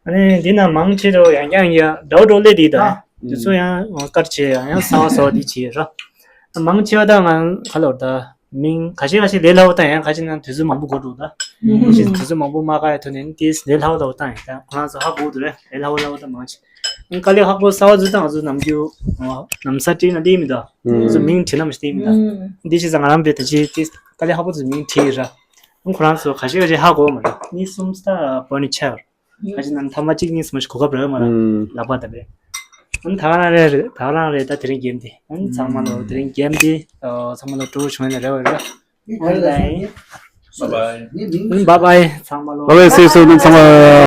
ཨ་ནི་འདི་ན་མང་ཆེ་རུ་ཡང་ཡང་ཡ་འདྲ་བོ་འགྲོ་ལེ་དེ་དང་། ཨ་དེ་ཚོ་ཡང་དཀར་བྱེད་ཡང་ཡང་གསར་བ་གསར་བ་དེ་བྱེད་ར། མང་ཆེ་བ་དང་ང་ག་ལོར་ད་མིང་ཁ་ཤས་ཁ་ཤས་ལས་སླ་བོ་དང་ཡང་ཁ་ཤས་ནང་དུས་ཚོད་མང་པོ་འགོར་འགྲོ་ད། ཨ་ནི་དུས་ཚོད་མང་པོ་མ་བཀག་ཡ་ཐོན་ནས་དེ་ལས་སླ་བོ་སླ་བོ་དང་ཡང་ཁོ་རང་ཚོ་ཧ་གོ་འདུག་རེད། ལས་སླ་བོ་སླ་བོ་དང་མང་ཆེ། དཀའ་ལས་ཁག་པོ་གསར་བ་ཚོ་དང་ང་ཚོ་ནམ་རྒྱུན་ནམ་ས་བྲིས་ན་འདི་མི་འདུག་ང་ཚོ་མིང་བྲིས་ན་མི་འདི་མི་འདུག་འདི་བྱས་ཙང་ང་རང་བས་ད་ཅི་དེ་དཀའ་ལས་ཁག་པོ་ཚོ་མིང་བྲིས་ར། ཁོ་རང་ཚོ་ཁ་ཤས་ཁ་ཤས་ཧ་གོ་མ་འདུག་གཉིས་གསུམ་ས་པོ་ནི་ཆར། ཁ་ཅིག་ནང་ཐ་མ་གཅིག་གཉིས་གསུམ་ཞིག་གོ་སྐབས་རག་མ་རག་ལག་པ་ད་པས། ཨ་ནི་ད་ག་རང་རེད་རེད། ད་ག་རང་རེད། ད་དེ་རིང་གེམ་དེ་ཨ་ནི་ཚང་མ་ལོ་དེ་རིང་གེམ་དེ་ཚང་མ་ལོ་སྤྲོ་བོ་བྱུང་ཡ་ན་རེ་བ་རེད། ཨོན་ལ་ཡིན། Bye bye. Bye bye. ཚང་མ་ལོ། Bye bye. See you soon. ཚང་མ།